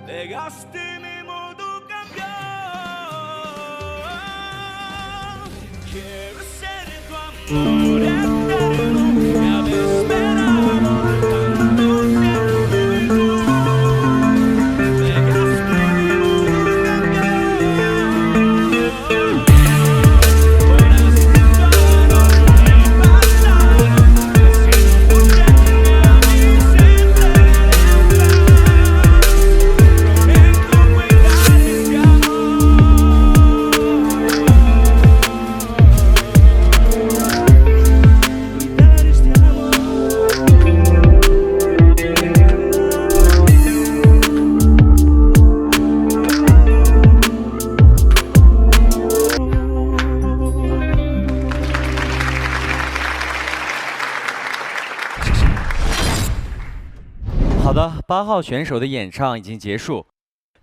Pegaste mi modo cambió. Quiero ser tu amor eterno, ya me esperaba tanto tiempo y tú. Pegaste mi modo cambió. خادا پاخاۋ شۈەنشودا يەنچاڭ جىڭجيېشۇ.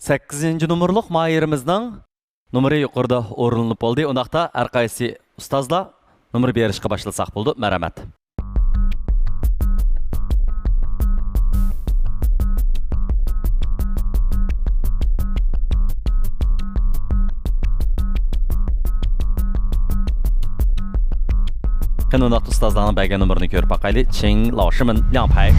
سەككىزىنچى نومۇرلۇق ماھىرىمىزنىڭ نومۇرى يۇقىرىدا ئورۇنلىنىپ بولدى. ئۇنداقتا ھەر قايسى ئۇستازلار نومۇر بېرىشقا باشلىساق بولىدۇ. مەرھەمەت. قېنى ئۇنداقتا ئۇستازلارنىڭ بەرگەن نومۇرىنى كۆرۈپ باقايلى. چىڭ لاۋشىمىن لياڭپەي.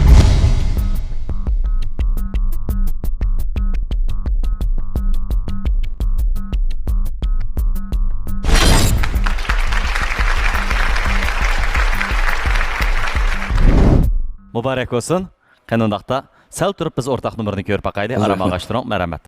مۇبارەك بولسۇن. قېنى ئۇنداقتا سەل تۇرۇپ بىز ئورتاق نومۇرنى كۆرۈپ باقايلى. ئارام ئالغاچتۇرۇڭ. مەرھەمەت.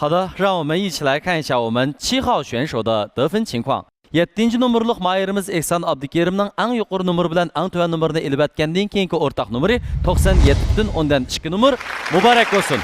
好的，让我们一起来看一下我们七号选手的得分情况。 يەتتىنچى نومۇرلۇق ماھىرىمىز ئېھسان ئابدۇكېرىمنىڭ ئەڭ يۇقىرى نومۇر بىلەن ئەڭ تۆۋەن نومۇرنى ئېلىۋەتكەندىن كېيىنكى ئورتاق نومۇرى توقسان يەتتە پۈتۈن ئوندىن ئىككى نومۇر. مۇبارەك بولسۇن!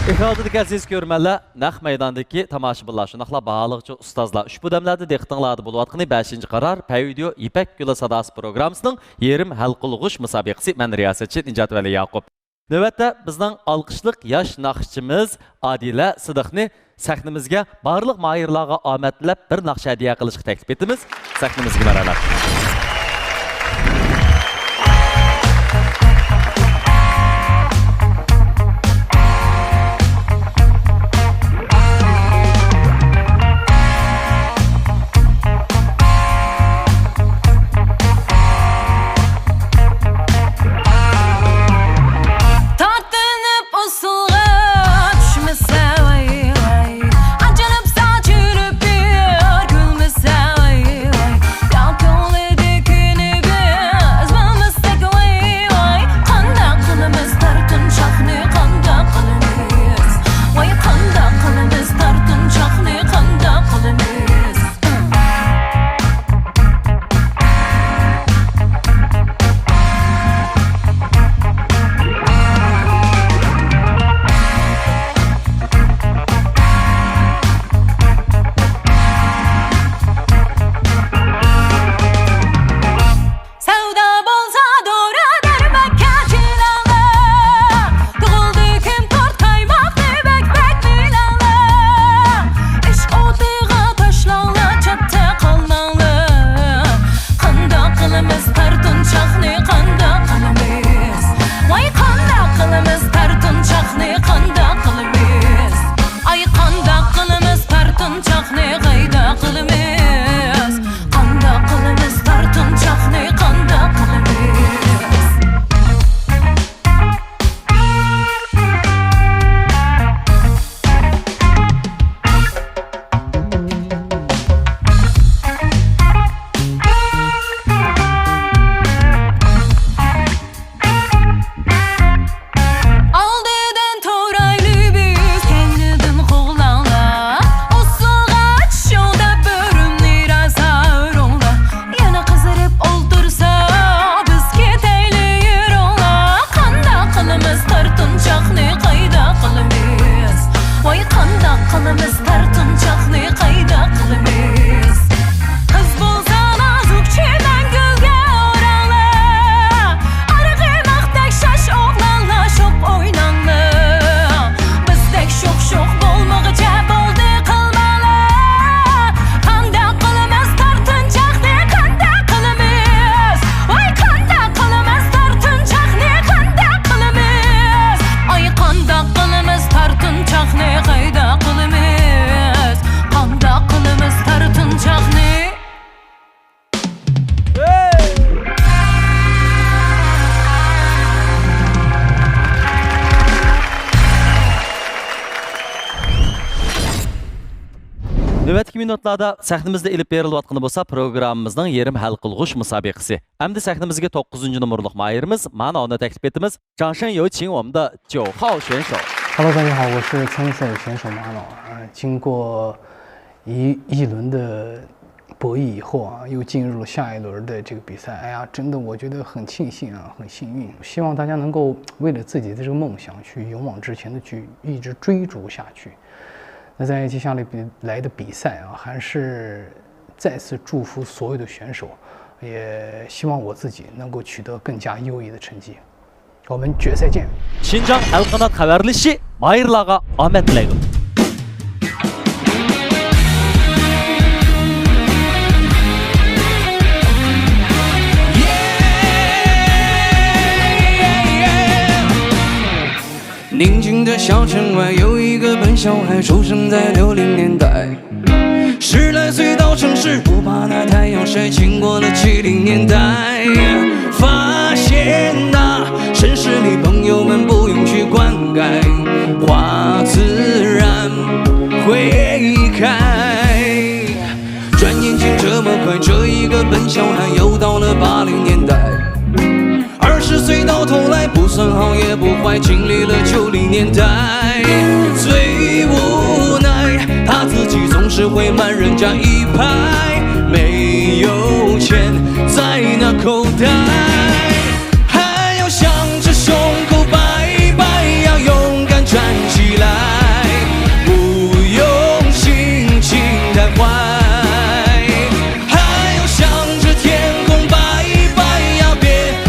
ئېكران ئالدىدىكى ئەزىز كۆرۈرمەنلەر، نەق مەيداندىكى تاماشىبىنلار، شۇنداقلا باھالىغۇچى ئۇستازلار، ئۇشبۇ دەملەردە دىققىتىڭلاردا بولۇۋاتقىنى بەشىنچى قارار پەي ۋىدېئو يىپەك يولى ساداسى پروگراممىسىنىڭ يېرىم ھەل قىلغۇچ مۇسابىقىسى. مەن رىياسەتچى نىجات ۋەلى ياقۇپ. نۆۋەتتە بىزنىڭ ئالقىشلىق ياش ناخشىچىمىز ئادىلە سىدىقنى سەھنىمىزگە بارلىق ماھىرلارغا ئامەت تىلەپ بىر ناخشا ھەدىيە قىلىشقا تەكلىپ ئېتىمىز. سەھنىمىزگە مەرھەمەت. تارتىنىپ ئۇسسۇلغا چۈشمىسە ۋاي ۋاي، ئاجىنىپ ساچىلىپ يۈر كۈلمىسە ۋاي ۋاي، يا كۆڭلىدە ئىككى مىنۇتلاردا سەھنىمىزدە ئېلىپ بېرىلىۋاتقىنى بولسا پروگراممىمىزنىڭ يېرىم ھەل قىلغۇچ مۇسابىقىسى. ئەمدى سەھنىمىزگە توققۇزىنچى نومۇرلۇق ماھىرىمىز ماناۋنى تەكلىپ ئېتىمىز. 张胜友，请我们的九号选手。 Hello，大家好，我是参赛选手马老。呃，经过一一轮的博弈以后啊，又进入了下一轮的这个比赛。哎呀，真的，我觉得很庆幸啊，很幸运。希望大家能够为了自己的这个梦想去勇往直前的去一直追逐下去。那在接下来比来的比赛啊，还是再次祝福所有的选手，也希望我自己能够取得更加优异的成绩。 我们决赛见。 شىنجاڭ ئەلقانات خەۋەرلىشى ماھىرلارغا ئامەت تىلەيدۇ. 宁静的小城外，有一个笨小孩，出生在六零年代。十来岁到城市，不怕那太阳晒，经过了七零年代，发现那城市里朋友们不用去灌溉，花自然会开。转眼间这么快，这一个笨小孩又到了八零年代。 二十岁到头来不算好也不坏，经历了九零年代，最无奈他自己总是会慢人家一拍，没有钱在那口袋，还要向着胸口拜拜呀，勇敢站起来，不用心情太坏。 还要向着天空拜拜呀，别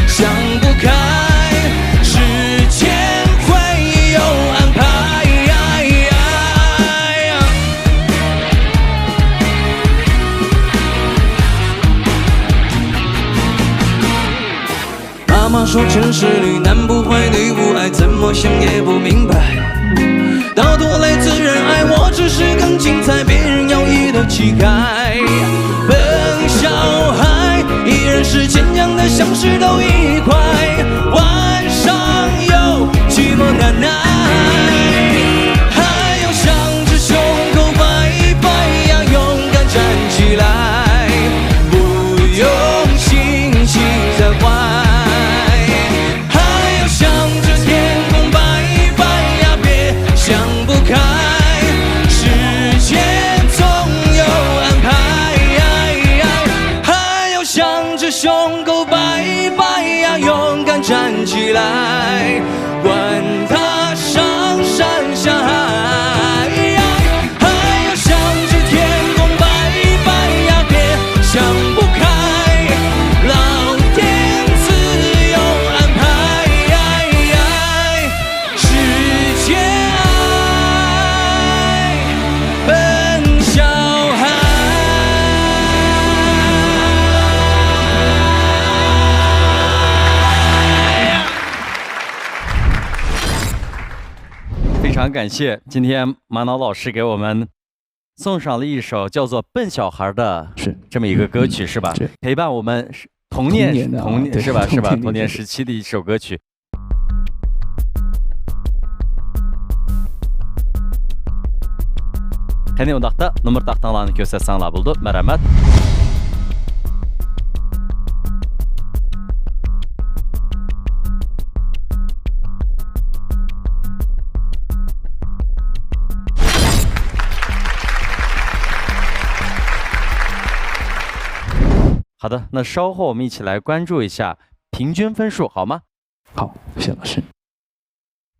想不开，时间会有安排。 妈妈说城市里男不坏女不爱，怎么想也不明白。到头来自然爱，我只是更精彩，别人要一的乞丐。笨小孩依然是坚强的，像石头一块，晚上又寂寞难耐。还要向着胸口拜拜呀，勇敢站起来。 不用心情再坏，还要向着天空拜拜呀，别想不开，时间总有安排。还要向着胸口拜拜呀，勇敢站起来，管他上山下海。 还要向着天空拜拜呀，别想不开，老天自有安排。时间爱，笨小孩。 非常感谢今天马老师给我们送上了一首叫做《笨小孩》的是这么一个歌曲，是吧？对陪伴我们是童年童年的啊童年对是吧？是吧？童年的童年时期的一首歌曲。 قېنى، ئۇنداقتا نومۇر تاختاڭلارنى كۆرسەتسەڭلار بولىدۇ. مەرھەمەت. هادا، 那稍后我们一起来关注一下平均分数，好吗？好，谢老师。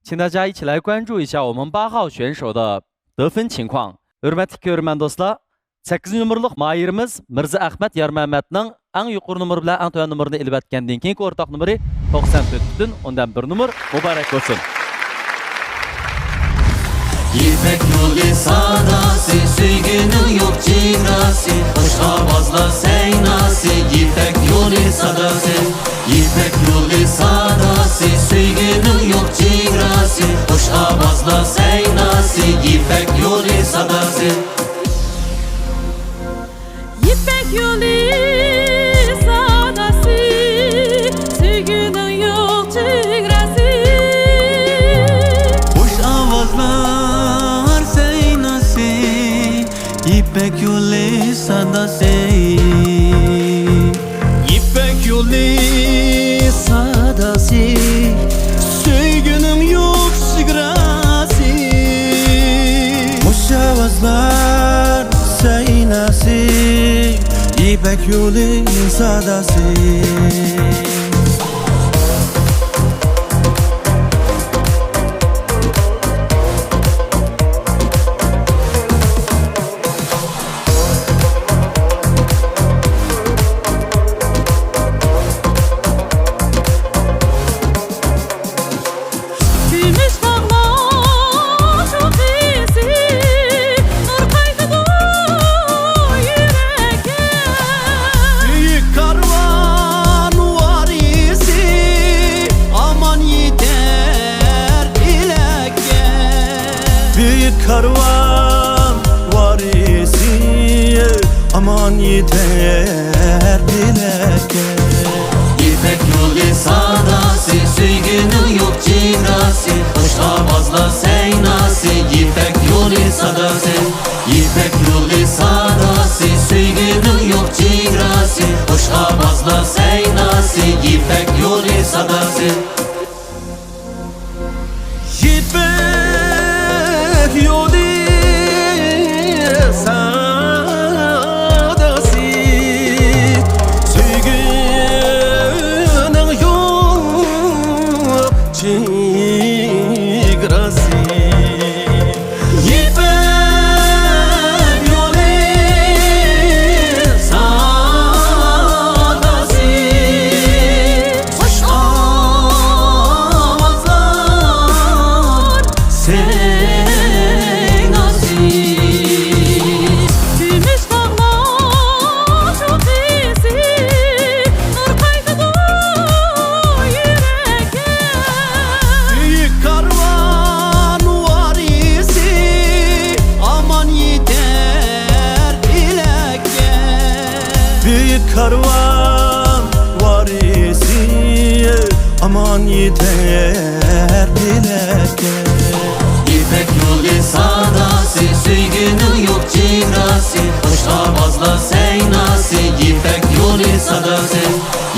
请大家一起来关注一下我们八号选手的得分情况。ھۆرمەتلىك كۆرۈرمەن دوستلار، سەككىزىنچى نومۇرلۇق ماھىرىمىز مىرزا ئەخمەت يارمەمەتنىڭ ئەڭ يۇقىرى نومۇر بىلەن ئەڭ تۆۋەن نومۇرنى ئېلىۋەتكەندىن كېيىنكى ئورتاق نومۇرى توقسان تۆت پۈتۈن ئوندىن بىر نومۇر. مۇبارەك بولسۇن! يىپەك يولى ساداسى، سۆيگۈنىڭ يوق چېگراسى، خۇش ئاۋازلار سەيناسى، يىپەك يولى ساداسى. يىپەك يولى ساداسى، سۆيگۈنىڭ يوق چېگراسى، خۇش ئاۋازلار سەيناسى، يىپەك يولى ساداسى. يىپەك يولى ساداسى، سۆيگۈنىڭ يوق چېگراسى. خۇش ئاۋازلار سەيناسى، يىپەك يىپەك يولى ساداسى. يىپەك يولى ساداسى، سۆيگۈنىڭ يوق چېگراسى. خۇش ئاۋازلار سەيناسى، يىپەك يولى ساداسى. كۈمۈش تاغلار چوققىسى، نۇر قايتىدۇ يۈرەككە. بۈيۈك كارۋان ۋارىسى، ئامان يېتەر ئىلەككە. بۈيۈك كارۋان ۋارىسى، ئامان يېتەر ئىلەككە. يىپەك يولى ساداسى، سۆيگۈنىڭ يوق چېگراسى، خۇش ئاۋازلار سەيناسى، يىپەك يولى ساداسى. يىپەك يولى ساداسى، سۆيگۈنىڭ يوق چېگراسى، خۇش ئاۋازلار سەيناسى، يىپەك يولى ساداسى. يىپەك يولى ساداسى، سۆيگۈنىڭ يوق چېگراسى. يىپەك يولى ساداسى، خۇش ئاۋازلار سەيناسى. كۈمۈش تاغلار چوققىسى، نۇر قايتىدۇ يۈرەككە. بۈيۈك كارۋان ۋارىسى، ئامان يېتەر ئىلەككە. بۈيۈك كارۋان ۋارىسى، ئامان يېتەر ئىلەككە. يىپەك يولى ساداسى، سۆيگۈنىڭ يوق چېگراسى، خۇش ئاۋازلار سەيناسى، يىپەك يولى ساداسى.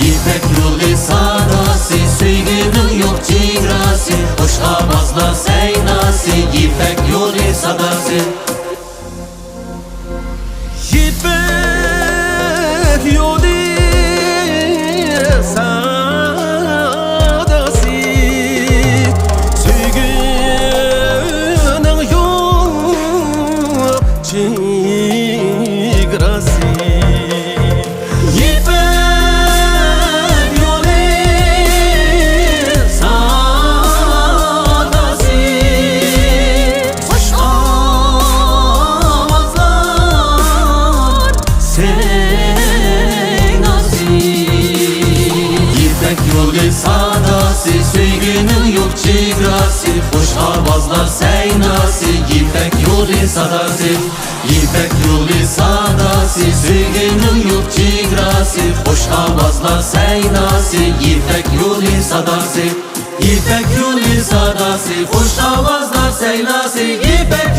يىپەك يولى ساداسى، سۆيگۈنىڭ يوق چېگراسى، خۇش ئاۋازلار سەيناسى، يىپەك يولى ساداسى. يىپەك يولى ساداسى، سۆيگۈنىڭ يوق چېگراسى. يىپەك يولى ساداسى، خۇش ئاۋازلار سەيناسى. يىپەك يولى ساداسى، سۆيگۈنىڭ يوق چېگراسى، خۇش ئاۋازلار سەيناسى، يىپەك يولى ساداسى. يىپەك يولى ساداسى، سۆيگۈنىڭ يوق چېگراسى، خۇش ئاۋازلار سەيناسى، يىپەك يولى ساداسى. يىپەك يولى ساداسى، خۇش ئاۋازلار سەيناسى، يىپەك